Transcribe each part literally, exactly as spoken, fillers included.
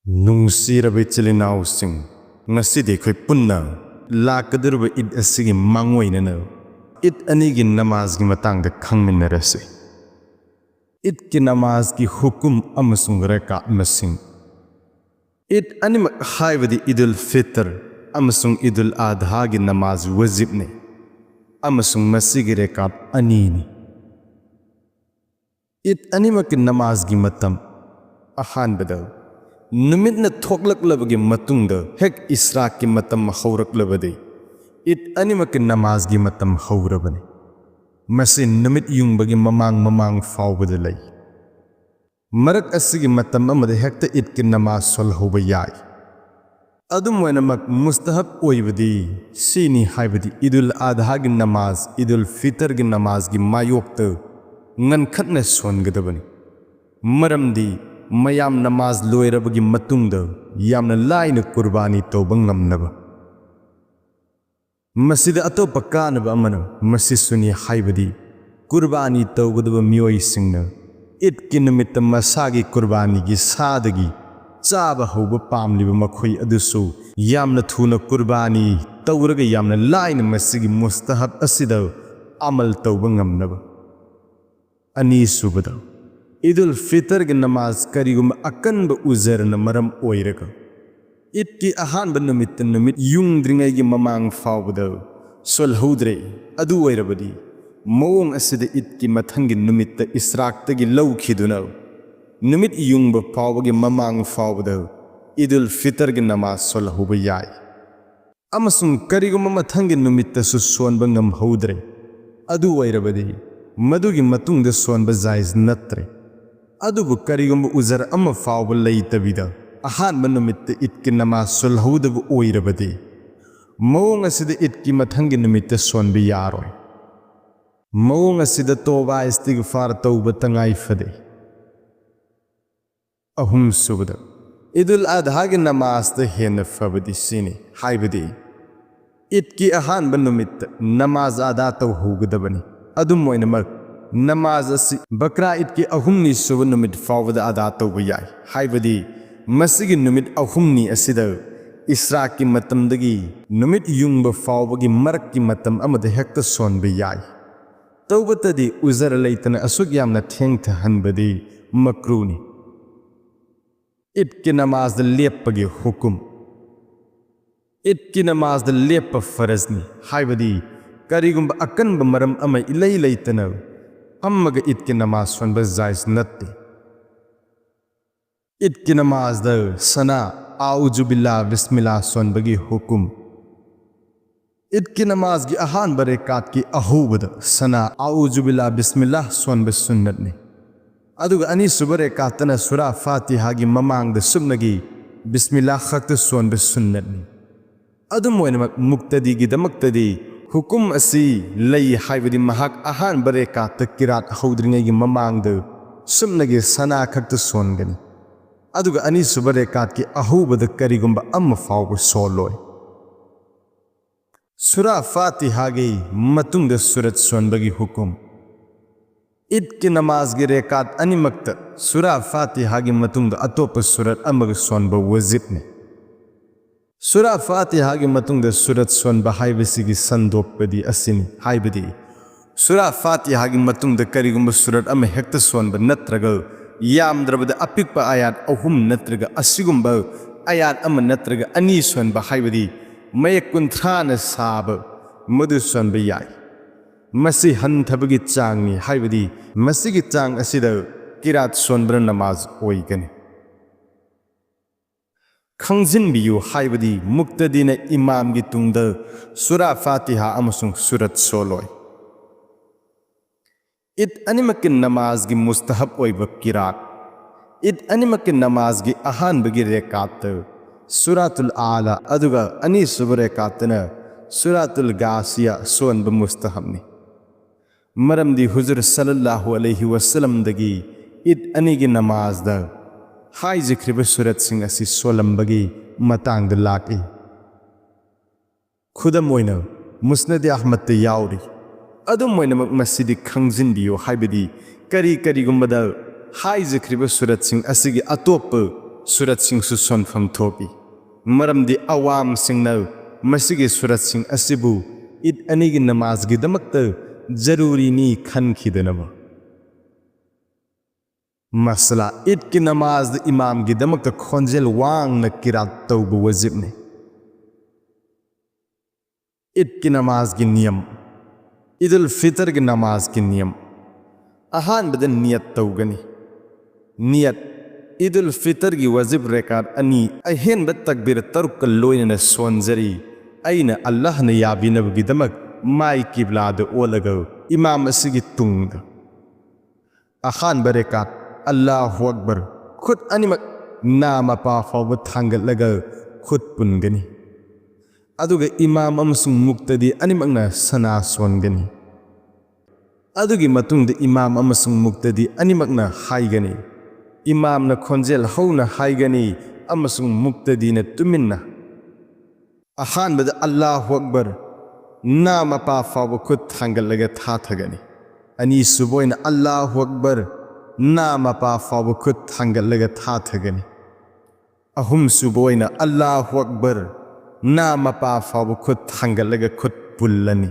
ꯅꯨꯡꯁꯤꯔꯕ ꯏꯆꯤꯜ ꯏꯅꯥꯎꯁꯤꯡ, ꯉꯁꯤꯗꯤ ꯑꯩꯈꯣꯏ ꯄꯨꯟꯅ ꯂꯥꯛꯀꯗꯧꯔꯤꯕ ꯏꯗ ꯑꯁꯤꯒꯤ ꯃꯥꯡꯑꯣꯏꯅꯅ ꯏꯗ ꯑꯅꯤꯒꯤ ꯅꯃꯥꯖꯒꯤ ꯃꯇꯥꯡꯗ ꯈꯪꯃꯤꯟꯅꯔꯁꯤ꯫ ꯏꯗꯀꯤ ꯅꯃꯥꯖꯒꯤ ꯍꯨꯀꯨꯝ ꯑꯃꯁꯨꯡ ꯔꯀꯥꯠ ꯃꯁꯤꯡ꯫ ꯏꯗ ꯑꯅꯤꯃꯛ, ꯍꯥꯏꯕꯗꯤ ꯏꯗꯨꯜ ꯐꯤꯇꯔ ꯑꯃꯁꯨꯡ ꯏꯗꯨꯜ ꯑꯥꯙꯥꯒꯤ ꯅꯃꯥꯖ ꯋꯥꯖꯤꯕꯅꯤ ꯑꯃꯁꯨꯡ ꯃꯁꯤꯒꯤ ꯔꯀꯥꯠ ꯑꯅꯤꯅꯤ꯫ ꯏꯗ ꯑꯅꯤꯃꯛꯀꯤ ꯅꯃꯥꯖꯒꯤ ꯃꯇꯝ꯫ ꯑꯍꯥꯟꯕꯗ, ꯅꯨꯃꯤꯠꯅ ꯊꯣꯛꯂꯛꯂꯕꯒꯤ ꯃꯇꯨꯡꯗ ꯍꯦꯛ ꯏꯁ꯭ꯔꯥꯛꯀꯤ ꯃꯇꯝ ꯍꯧꯔꯛꯂꯕꯗꯤ ꯏꯗ ꯑꯅꯤꯃꯛꯀꯤ ꯅꯃꯥꯖꯒꯤ ꯃꯇꯝ ꯍꯧꯔꯕꯅꯤ꯫ ꯃꯁꯤ ꯅꯨꯃꯤꯠ ꯌꯨꯡꯕꯒꯤ ꯃꯃꯥꯡ ꯃꯃꯥꯡ ꯐꯥꯎꯕꯗ ꯂꯩ꯫ ꯃꯔꯛ ꯑꯁꯤꯒꯤ ꯃꯇꯝ ꯑꯃꯗ ꯍꯦꯛꯇ ꯏꯗꯀꯤ ꯅꯃꯥꯖ ꯁꯣꯜꯍꯧꯕ ꯌꯥꯏ꯫ ꯑꯗꯨꯝ ꯑꯣꯏꯅꯃꯛ, ꯃꯨꯁꯇꯍꯕ ꯑꯣꯏꯕꯗꯤ ꯁꯤꯅꯤ, ꯍꯥꯏꯕꯗꯤ ꯏꯗꯨꯜ ꯑꯥꯙꯥꯒꯤ ꯅꯃꯥꯖ ꯏꯗꯨꯜ ꯐꯤꯇꯔꯒꯤ ꯅꯃꯥꯖꯒꯤ ꯃꯥꯌꯣꯛꯇ ꯉꯟꯈꯠꯅ ꯁꯣꯟꯒꯗꯕꯅꯤ꯫ ꯃꯔꯝꯗꯤ ꯃꯌꯥꯝ ꯅꯃꯥꯖ ꯂꯣꯏꯔꯕꯒꯤ ꯃꯇꯨꯡꯗ ꯌꯥꯝꯅ ꯂꯥꯏꯅ ꯀꯨꯔꯕꯥꯅꯤ ꯇꯧꯕ ꯉꯝꯅꯕ꯫ ꯃꯁꯤꯗ ꯑꯇꯣꯞꯄ ꯀꯥꯟꯅꯕ ꯑꯃꯅ ꯃꯁꯤꯁꯨꯅꯤ, ꯍꯥꯏꯕꯗꯤ ꯀꯨꯔꯕꯥꯅꯤ ꯇꯧꯒꯗꯕ ꯃꯤꯑꯣꯏꯁꯤꯡꯅ ꯏꯗꯀꯤ ꯅꯨꯃꯤꯠꯇ ꯃꯁꯥꯒꯤ ꯀꯨꯔꯕꯥꯅꯤꯒꯤ ꯁꯥꯗꯒꯤ ꯆꯥꯕ ꯍꯧꯕ ꯄꯥꯝꯂꯤꯕ ꯃꯈꯣꯏ ꯑꯗꯨꯁꯨ ꯌꯥꯝꯅ ꯊꯨꯅ ꯀꯨꯔꯕꯥꯅꯤ ꯇꯧꯔꯒ ꯌꯥꯝꯅ ꯂꯥꯏꯅ ꯃꯁꯤꯒꯤ ꯃꯨꯁꯇꯍꯕ ꯑꯁꯤꯗ ꯑꯃꯜ ꯇꯧꯕ ꯉꯝꯅꯕ꯫ ꯑꯅꯤꯁꯨꯕꯗ, ꯏꯗꯨꯜ ꯐꯤꯇꯔꯒꯤ ꯅꯃꯥꯖ ꯀꯔꯤꯒꯨꯝꯕ ꯑꯀꯟꯕ ꯎꯖꯔꯅ ꯃꯔꯝ ꯑꯣꯏꯔꯒ ꯏꯗꯀꯤ ꯑꯍꯥꯟꯕ ꯅꯨꯃꯤꯠꯇ ꯅꯨꯃꯤꯠ ꯌꯨꯡꯗ꯭ꯔꯤꯉꯩꯒꯤ ꯃꯃꯥꯡ ꯐꯥꯎꯕꯗ ꯁꯣꯜꯍꯧꯗ꯭ꯔꯦ, ꯑꯗꯨ ꯑꯣꯏꯔꯕꯗꯤ ꯃꯑꯣꯡ ꯑꯁꯤꯗ ꯏꯗꯀꯤ ꯃꯊꯪꯒꯤ ꯅꯨꯃꯤꯠꯇ ꯏꯁ꯭ꯔꯥꯛꯇꯒꯤ ꯂꯧꯈꯤꯗꯨꯅ ꯅꯨꯃꯤꯠ ꯌꯨꯡꯕ ꯐꯥꯎꯕꯒꯤ ꯃꯃꯥꯡ ꯐꯥꯎꯕꯗ ꯏꯗꯨꯜ ꯐꯤꯇꯔꯒꯤ ꯅꯃꯥꯖ ꯁꯣꯜꯍꯧꯕ ꯌꯥꯏ꯫ ꯑꯃꯁꯨꯡ ꯀꯔꯤꯒꯨꯝꯕ ꯃꯊꯪꯒꯤ ꯅꯨꯃꯤꯠꯇꯁꯨ ꯁꯣꯟꯕ ꯉꯝꯍꯧꯗ꯭ꯔꯦ, ꯑꯗꯨ ꯑꯣꯏꯔꯕꯗꯤ ꯃꯗꯨꯒꯤ ꯃꯇꯨꯡꯗ ꯁꯣꯟꯕ ꯖꯥꯏꯖ ꯅꯠꯇ꯭ꯔꯦ꯫ ꯑꯗꯨꯕꯨ ꯀꯔꯤꯒꯨꯝꯕ ꯎꯖꯔ ꯑꯃ ꯐꯥꯎꯕ ꯂꯩꯇꯕꯤꯗ ꯑꯍꯥꯟꯕ ꯅꯨꯃꯤꯠꯇ ꯏꯗꯀꯤ ꯅꯃꯥꯖ ꯁꯣꯜꯍꯧꯗꯕ ꯑꯣꯏꯔꯕꯗꯤ, ꯃꯑꯣꯡ ꯑꯁꯤꯗ ꯏꯗꯀꯤ ꯃꯊꯪꯒꯤ ꯅꯨꯃꯤꯠꯇ ꯁꯣꯟꯕ ꯌꯥꯔꯣꯏ꯫ ꯃꯑꯣꯡ ꯑꯁꯤꯗ ꯇꯣꯕꯥ ꯏꯁꯇꯤꯒꯐꯥꯔ ꯇꯧꯕ ꯇꯉꯥꯏ ꯐꯗꯦ꯫ ꯑꯍꯨꯝꯁꯨꯕꯗ, ꯏꯗꯨꯜ ꯑꯥꯙꯥꯒꯤ ꯅꯃꯥꯖꯇ ꯍꯦꯟꯅ ꯐꯕꯗꯤ ꯁꯤꯅꯤ, ꯍꯥꯏꯕꯗꯤ ꯏꯗꯀꯤ ꯑꯍꯥꯟꯕ ꯅꯨꯃꯤꯠꯇ ꯅꯃꯥꯖ ꯑꯗꯥ ꯇꯧꯍꯧꯒꯗꯕꯅꯤ꯫ ꯑꯗꯨꯝ ꯑꯣꯏꯅꯃꯛ, ꯅꯃꯥꯖ ꯑꯁꯤ ꯕꯀ꯭ꯔꯥ ꯏꯗꯀꯤ ꯑꯍꯨꯝꯅꯤ ꯁꯨꯕ ꯅꯨꯃꯤꯠ ꯐꯥꯎꯕꯗ ꯑꯗꯥ ꯇꯧꯕ ꯌꯥꯏ, ꯍꯥꯏꯕꯗꯤ ꯃꯁꯤꯒꯤ ꯅꯨꯃꯤꯠ ꯑꯍꯨꯝꯅꯤ ꯑꯁꯤꯗ ꯏꯁ꯭ꯔꯥꯛꯀꯤ ꯃꯇꯝꯗꯒꯤ ꯅꯨꯃꯤꯠ ꯌꯨꯡꯕ ꯐꯥꯎꯕꯒꯤ ꯃꯔꯛꯀꯤ ꯃꯇꯝ ꯑꯃꯗ ꯍꯦꯛꯇ ꯁꯣꯟꯕ ꯌꯥꯏ꯫ ꯇꯧꯕꯇꯗꯤ ꯎꯖꯔ ꯂꯩꯇꯅ ꯑꯁꯨꯛ ꯌꯥꯝꯅ ꯊꯦꯡꯊꯍꯟꯕꯗꯤ ꯃꯀ꯭ꯔꯨꯅꯤ꯫ ꯏꯗꯀꯤ ꯅꯃꯥꯖꯗ ꯂꯦꯞꯄꯒꯤ ꯍꯨꯀꯨꯝ꯫ ꯏꯗꯀꯤ ꯅꯃꯥꯖꯗ ꯂꯦꯞꯄ ꯐꯔꯖꯅꯤ, ꯍꯥꯏꯕꯗꯤ ꯀꯔꯤꯒꯨꯝꯕ ꯑꯀꯟꯕ ꯃꯔꯝ ꯑꯃ ꯏꯂꯩ ꯂꯩꯇꯅ ꯐꯝꯃꯒ ꯏꯗꯀꯤ ꯅꯃꯥꯖ ꯁꯣꯟꯕ ꯖꯥꯏꯖ ꯅꯠꯇꯦ꯫ ꯏꯗꯀꯤ ꯅꯃꯥꯖꯗ ꯁꯅꯥ, ꯑꯥꯎꯖꯨ ꯕꯤꯜꯂꯥ, ꯕꯤꯁꯃꯤꯜꯂꯥ ꯁꯣꯟꯕꯒꯤ ꯍꯨꯀꯨꯝ꯫ ꯏꯗꯀꯤ ꯅꯃꯥꯖꯒꯤ ꯑꯍꯥꯟꯕ ꯔꯦꯀꯥꯠꯀꯤ ꯑꯍꯧꯕꯗ ꯁꯅꯥ, ꯑꯥꯎꯖꯨ ꯕꯤꯜꯂꯥ, ꯕꯤꯁꯃꯤꯜꯂꯥ ꯁꯣꯟꯕ ꯁꯨꯟꯅꯠꯅꯤ꯫ ꯑꯗꯨꯒ ꯑꯅꯤꯁꯨꯕ ꯔꯦꯀꯥꯠꯇꯅ ꯁꯨꯔꯥ ꯐꯥꯇꯤꯍꯥꯒꯤ ꯃꯃꯥꯡꯗ ꯁꯨꯞꯅꯒꯤ ꯕꯤꯁꯃꯤꯜꯂꯥ ꯈꯛꯇ ꯁꯣꯟꯕ ꯁꯨꯟꯅꯠꯅꯤ꯫ ꯑꯗꯨꯝ ꯑꯣꯏꯅꯃꯛ, ꯃꯨꯛꯇꯗꯤꯒꯤꯗꯃꯛꯇꯗꯤ ꯍꯨꯀꯨꯝ ꯑꯁꯤ ꯂꯩ, ꯍꯥꯏꯕꯗꯤ ꯃꯍꯥꯛ ꯑꯍꯥꯟꯕ ꯔꯦꯀꯥꯠꯇ ꯀꯤꯔꯥꯠ ꯍꯧꯗ꯭ꯔꯤꯉꯩꯒꯤ ꯃꯃꯥꯡꯗ ꯁꯨꯞꯅꯒꯤ ꯁꯅꯥ ꯈꯛꯇ ꯁꯣꯟꯒꯅꯤ, ꯑꯗꯨꯒ ꯑꯅꯤꯁꯨꯕ ꯔꯦꯀꯥꯠꯀꯤ ꯑꯍꯧꯕꯗ ꯀꯔꯤꯒꯨꯝꯕ ꯑꯃ ꯐꯥꯎꯕ ꯁꯣꯜꯂꯣꯏ꯫ ꯁꯨꯔꯥ ꯐꯥꯇꯤꯍꯥꯒꯤ ꯃꯇꯨꯡꯗ ꯁꯨꯔꯠ ꯁꯣꯟꯕꯒꯤ ꯍꯨꯀꯨꯝ꯫ ꯏꯗꯀꯤ ꯅꯃꯥꯖꯒꯤ ꯔꯦꯀꯥꯠ ꯑꯅꯤꯃꯛꯇ ꯁꯨꯔꯥ ꯐꯥꯇꯤꯍꯥꯒꯤ ꯃꯇꯨꯡꯗ ꯑꯇꯣꯞꯄ ꯁꯨꯔꯠ ꯑꯃꯒ ꯁꯣꯟꯕ ꯋꯥꯖꯤꯕꯅꯤ꯫ ꯁꯨꯔꯥ ꯐꯥꯇꯤꯍꯥꯒꯤ ꯃꯇꯨꯡꯗ ꯁꯨꯔꯠ ꯁꯣꯟꯕ ꯍꯥꯏꯕꯁꯤꯒꯤ ꯁꯟꯗꯣꯛꯄꯗꯤ ꯑꯁꯤꯅꯤ, ꯍꯥꯏꯕꯗꯤ ꯁꯨꯔꯥ ꯐꯥꯇꯤꯍꯥꯒꯤ ꯃꯇꯨꯡꯗ ꯀꯔꯤꯒꯨꯝꯕ ꯁꯨꯔꯠ ꯑꯃ ꯍꯦꯛꯇ ꯁꯣꯟꯕ, ꯅꯠꯇ꯭ꯔꯒ ꯌꯥꯝꯗ꯭ꯔꯕꯗ ꯑꯄꯤꯛꯄ ꯑꯥꯌꯥꯠ ꯑꯍꯨꯝ ꯅꯠꯇ꯭ꯔꯒ ꯑꯁꯤꯒꯨꯝꯕ ꯑꯥꯌꯥꯠ ꯑꯃ ꯅꯠꯇ꯭ꯔꯒ ꯑꯅꯤ ꯁꯣꯟꯕ, ꯍꯥꯏꯕꯗꯤ ꯃꯌꯦꯛ ꯀꯨꯟꯊ꯭ꯔꯥꯅ ꯁꯥꯕ, ꯃꯗꯨ ꯁꯣꯟꯕ ꯌꯥꯏ꯫ ꯃꯁꯤ ꯍꯟꯊꯕꯒꯤ ꯆꯥꯡꯅꯤ, ꯍꯥꯏꯕꯗꯤ ꯃꯁꯤꯒꯤ ꯆꯥꯡ ꯑꯁꯤꯗ ꯀꯤꯔꯥꯠ ꯁꯣꯟꯕꯅ ꯅꯃꯥꯖ ꯑꯣꯏꯒꯅꯤ꯫ ꯈꯪꯖꯤꯟꯕꯤꯌꯨ, ꯍꯥꯏꯕꯗꯤ ꯃꯨꯛꯇꯗꯤꯅ ꯏꯃꯥꯝꯒꯤ ꯇꯨꯡꯗ ꯁꯨꯔꯥ ꯐꯥꯇꯤꯍꯥ ꯑꯃꯁꯨꯡ ꯁꯨꯔꯠ ꯁꯣꯜꯂꯣꯏ꯫ ꯏꯗ ꯑꯅꯤꯃꯛꯀꯤ ꯅꯃꯥꯖꯒꯤ ꯃꯨꯁꯇꯍꯕ ꯑꯣꯏꯕ ꯀꯤꯔꯥꯠ꯫ ꯏꯗ ꯑꯅꯤꯃꯛꯀꯤ ꯅꯃꯥꯖꯒꯤ ꯑꯍꯥꯟꯕꯒꯤ ꯔꯦꯀꯥꯠꯇ ꯁꯨꯔꯥꯇꯨꯜ ꯑꯥꯂꯥ, ꯑꯗꯨꯒ ꯑꯅꯤꯁꯨꯕ ꯔꯦꯀꯥꯠꯇꯅ ꯁꯨꯔꯥꯇꯨꯜ ꯒꯥꯁꯤꯌꯥ ꯁꯣꯟꯕ ꯃꯨꯁꯇꯍꯕꯅꯤ꯫ ꯃꯔꯝꯗꯤ ꯍꯨꯖꯨꯔ ꯁꯜꯂꯜꯂꯥꯍꯨ ꯑꯂꯩꯍꯤ ꯋꯁꯜꯂꯝꯗꯒꯤ ꯏꯗ ꯑꯅꯤꯒꯤ ꯅꯃꯥꯖꯗ ꯍꯥꯏꯖꯈ꯭ꯔꯤꯕ ꯁꯨꯔꯠꯁꯤꯡ ꯑꯁꯤ ꯁꯣꯜꯂꯝꯕꯒꯤ ꯃꯇꯥꯡꯗ ꯂꯥꯛꯏ꯫ ꯈꯨꯗꯝ ꯑꯣꯏꯅ, ꯃꯨꯁꯅꯗꯤ ꯑꯍꯃꯗꯇ ꯌꯥꯎꯔꯤ꯫ ꯑꯗꯨꯝ ꯑꯣꯏꯅꯃꯛ, ꯃꯁꯤꯗꯤ ꯈꯪꯖꯤꯟꯕꯤꯌꯨ, ꯍꯥꯏꯕꯗꯤ ꯀꯔꯤ ꯀꯔꯤꯒꯨꯝꯕꯗ ꯍꯥꯏꯖꯈ꯭ꯔꯤꯕ ꯁꯨꯔꯠꯁꯤꯡ ꯑꯁꯤꯒꯤ ꯑꯇꯣꯞꯄ ꯁꯨꯔꯠꯁꯤꯡꯁꯨ ꯁꯣꯟꯐꯝ ꯊꯣꯛꯏ꯫ ꯃꯔꯝꯗꯤ ꯑꯋꯥꯝꯁꯤꯡꯅ ꯃꯁꯤꯒꯤ ꯁꯨꯔꯠꯁꯤꯡ ꯑꯁꯤꯕꯨ ꯏꯗ ꯑꯅꯤꯒꯤ ꯅꯃꯥꯖꯒꯤꯗꯃꯛꯇ ꯖꯔꯨꯔꯤꯅꯤ ꯈꯟꯈꯤꯗꯅꯕ꯫ ꯃꯁꯂꯥ, ꯏꯗꯀꯤ ꯅꯃꯥꯖꯗ ꯏꯃꯥꯝꯒꯤꯗꯃꯛꯇ ꯈꯣꯟꯖꯦꯜ ꯋꯥꯡꯅ ꯀꯤꯔꯥꯠ ꯇꯧꯕ ꯋꯥꯖꯤꯕꯅꯤ꯫ ꯏꯗꯀꯤ ꯅꯃꯥꯖꯒꯤ ꯅꯤꯌꯝ꯫ ꯏꯗꯨꯜ ꯐꯤꯇꯔꯒꯤ ꯅꯃꯥꯖꯒꯤ ꯅꯤꯌꯝ꯫ ꯑꯍꯥꯟꯕꯗ ꯅꯤꯌꯠ ꯇꯧꯒꯅꯤ꯫ ꯅꯤꯌꯠ꯫ ꯏꯗꯨꯜ ꯐꯤꯇꯔꯒꯤ ꯋꯥꯖꯤꯕ ꯔꯦꯀꯥꯠ ꯑꯅꯤ, ꯑꯍꯦꯟꯕ ꯇꯛꯕꯤꯔ ꯇꯔꯨꯛꯀ ꯂꯣꯏꯅꯅ ꯁꯣꯟꯖꯔꯤ꯫ ꯑꯩꯅ ꯑꯜꯂꯥꯍꯅ ꯌꯥꯕꯤꯅꯕꯒꯤꯗꯃꯛ ꯃꯥꯏ ꯀꯤꯕ꯭ꯂꯥꯗ ꯑꯣꯜꯂꯒ ꯏꯃꯥꯝ ꯑꯁꯤꯒꯤ ꯇꯨꯡꯗ꯫ ꯑꯍꯥꯟꯕ ꯔꯦꯀꯥꯠ, ꯑꯜꯂꯥꯍꯨ ꯑꯛꯕꯔ, ꯈꯨꯠ ꯑꯅꯤꯃꯛ ꯅꯥ ꯃꯄꯥ ꯐꯥꯎꯕ ꯊꯥꯡꯒꯠꯂꯒ ꯈꯨꯠ ꯄꯨꯟꯒꯅꯤ꯫ ꯑꯗꯨꯒ ꯏꯃꯥꯝ ꯑꯃꯁꯨꯡ ꯃꯨꯛꯇꯗꯤ ꯑꯅꯤꯃꯛꯅ ꯁꯅꯥ ꯁꯣꯟꯒꯅꯤ꯫ ꯑꯗꯨꯒꯤ ꯃꯇꯨꯡꯗ ꯏꯃꯥꯝ ꯑꯃꯁꯨꯡ ꯃꯨꯛꯇꯗꯤ ꯑꯅꯤꯃꯛꯅ ꯍꯥꯏꯒꯅꯤ꯫ ꯏꯃꯥꯝꯅ ꯈꯣꯟꯖꯦꯜ ꯍꯧꯅ ꯍꯥꯏꯒꯅꯤ ꯑꯃꯁꯨꯡ ꯃꯨꯛꯇꯗꯤꯅ ꯇꯨꯃꯤꯟꯅ꯫ ꯑꯍꯥꯟꯕꯗ ꯑꯜꯂꯥꯍꯨ ꯑꯛꯕꯔ, ꯅꯥ ꯃꯄꯥ ꯐꯥꯎꯕ ꯈꯨꯠ ꯊꯥꯡꯒꯠꯂꯒ ꯊꯥꯊꯒꯅꯤ꯫ ꯑꯅꯤꯁꯨꯕ ꯑꯣꯏꯅ ꯑꯜꯂꯥꯍꯨ ꯑꯛꯕꯔ, ꯅꯥ ꯃꯄꯥ ꯐꯥꯎꯕ ꯈꯨꯠ ꯊꯥꯡꯒꯠꯂꯒ ꯊꯥꯊꯒꯅꯤ꯫ ꯑꯍꯨꯝꯁꯨꯕ ꯑꯣꯏꯅ ꯑꯜꯂꯥꯍꯨ ꯑꯛꯕꯔ, ꯅꯥ ꯃꯄꯥ ꯐꯥꯎꯕ ꯈꯨꯠ ꯊꯥꯡꯒꯠꯂꯒ ꯈꯨꯠ ꯄꯨꯜꯂꯅꯤ꯫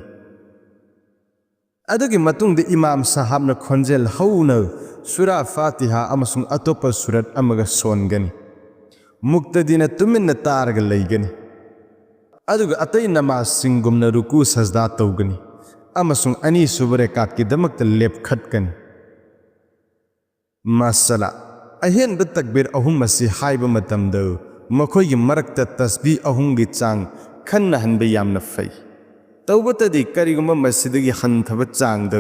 ꯑꯗꯨꯒꯤ ꯃꯇꯨꯡꯗ ꯏꯃꯥꯝ ꯁꯥꯍꯥꯕꯅ ꯈꯣꯟꯖꯦꯜ ꯍꯧꯅ ꯁꯨꯔꯥ ꯐꯥꯇꯤꯍꯥ ꯑꯃꯁꯨꯡ ꯑꯇꯣꯞꯄ ꯁꯨꯔꯠ ꯑꯃꯒ ꯁꯣꯟꯒꯅꯤ꯫ ꯃꯨꯛꯇꯗꯤꯅ ꯇꯨꯃꯤꯟꯅ ꯇꯥꯔꯒ ꯂꯩꯒꯅꯤ꯫ ꯑꯗꯨꯒ ꯑꯇꯩ ꯅꯃꯥꯖꯁꯤꯡꯒꯨꯝꯅ ꯔꯨꯀꯨ ꯁꯖꯗꯥ ꯇꯧꯒꯅꯤ ꯑꯃꯁꯨꯡ ꯑꯅꯤꯁꯨꯕ ꯔꯦꯀꯥꯠꯀꯤꯗꯃꯛꯇ ꯂꯦꯞꯈꯠꯀꯅꯤ꯫ ꯃꯁꯂꯥ, ꯑꯍꯦꯟꯕ ꯇꯛꯕꯤꯔ ꯑꯍꯨꯝ ꯑꯁꯤ ꯍꯥꯏꯕ ꯃꯇꯝꯗ ꯃꯈꯣꯏꯒꯤ ꯃꯔꯛꯇ ꯇꯁꯕꯤ ꯑꯍꯨꯝꯒꯤ ꯆꯥꯡ ꯈꯟꯅꯍꯟꯕ ꯌꯥꯝꯅ ꯐꯩ꯫ ꯇꯧꯕꯇꯗꯤ ꯀꯔꯤꯒꯨꯝꯕ ꯃꯁꯤꯗꯒꯤ ꯍꯟꯊꯕ ꯆꯥꯡꯗ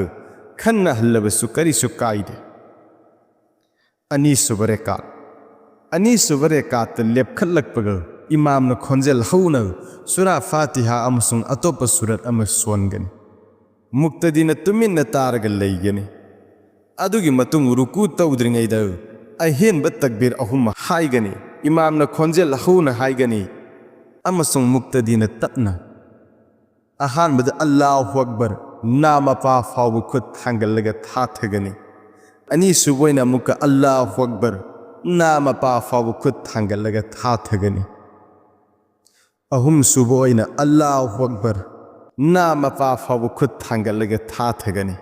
ꯈꯟꯅꯍꯜꯂꯕꯁꯨ ꯀꯔꯤꯁꯨ ꯀꯥꯏꯗꯦ꯫ ꯑꯅꯤꯁꯨꯕ ꯔꯦꯀꯥꯠ꯫ ꯑꯅꯤꯁꯨꯕ ꯔꯦꯀꯥꯠꯇ ꯂꯦꯞꯈꯠꯂꯛꯄꯒ ꯏꯃꯥꯝꯅ ꯈꯣꯟꯖꯦꯜ ꯍꯧꯅ ꯁꯨꯔꯥ ꯐꯥꯇꯤꯍꯥ ꯑꯃꯁꯨꯡ ꯑꯇꯣꯞꯄ ꯁꯨꯔꯠ ꯑꯃ ꯁꯣꯟꯒꯅꯤ꯫ ꯃꯨꯛꯇꯗꯤꯅ ꯇꯨꯃꯤꯟꯅ ꯇꯥꯔꯒ ꯂꯩꯒꯅꯤ꯫ ꯑꯗꯨꯒꯤ ꯃꯇꯨꯡ ꯔꯨꯀꯨ ꯇꯧꯗ꯭ꯔꯤꯉꯩꯗ ꯑꯍꯦꯟꯕ ꯇꯛꯕꯤꯔ ꯑꯍꯨꯝ ꯍꯥꯏꯒꯅꯤ꯫ ꯏꯃꯥꯝꯅ ꯈꯣꯟꯖꯦꯜ ꯍꯧꯅ ꯍꯥꯏꯒꯅꯤ ꯑꯃꯁꯨꯡ ꯃꯨꯛꯇꯗꯤꯅ ꯇꯞꯅ꯫ ꯑꯍꯥꯟꯕꯗ ꯑꯜꯂꯥꯍꯨ ꯑꯛꯕꯔ, ꯅꯥ ꯃꯄꯥ ꯐꯥꯎꯕ ꯈꯨꯠ ꯊꯥꯡꯒꯠꯂꯒ ꯊꯥꯊꯒꯅꯤ꯫ ꯑꯅꯤꯁꯨꯕ ꯑꯣꯏꯅ ꯑꯃꯨꯛꯀ ꯑꯜꯂꯥꯍꯨ ꯑꯛꯕꯔ, ꯅꯥ ꯃꯄꯥ ꯐꯥꯎꯕ ꯈꯨꯠ ꯊꯥꯡꯒꯠꯂꯒ ꯊꯥꯊꯒꯅꯤ꯫ ꯑꯍꯨꯝꯁꯨꯕ ꯑꯣꯏꯅ ꯑꯜꯂꯥꯍꯨ ꯑꯛꯕꯔ, ꯅꯥ ꯃꯄꯥ ꯐꯥꯎꯕ ꯈꯨꯠ ꯊꯥꯡꯒꯠꯂꯒ ꯊꯥꯊꯒꯅꯤ꯫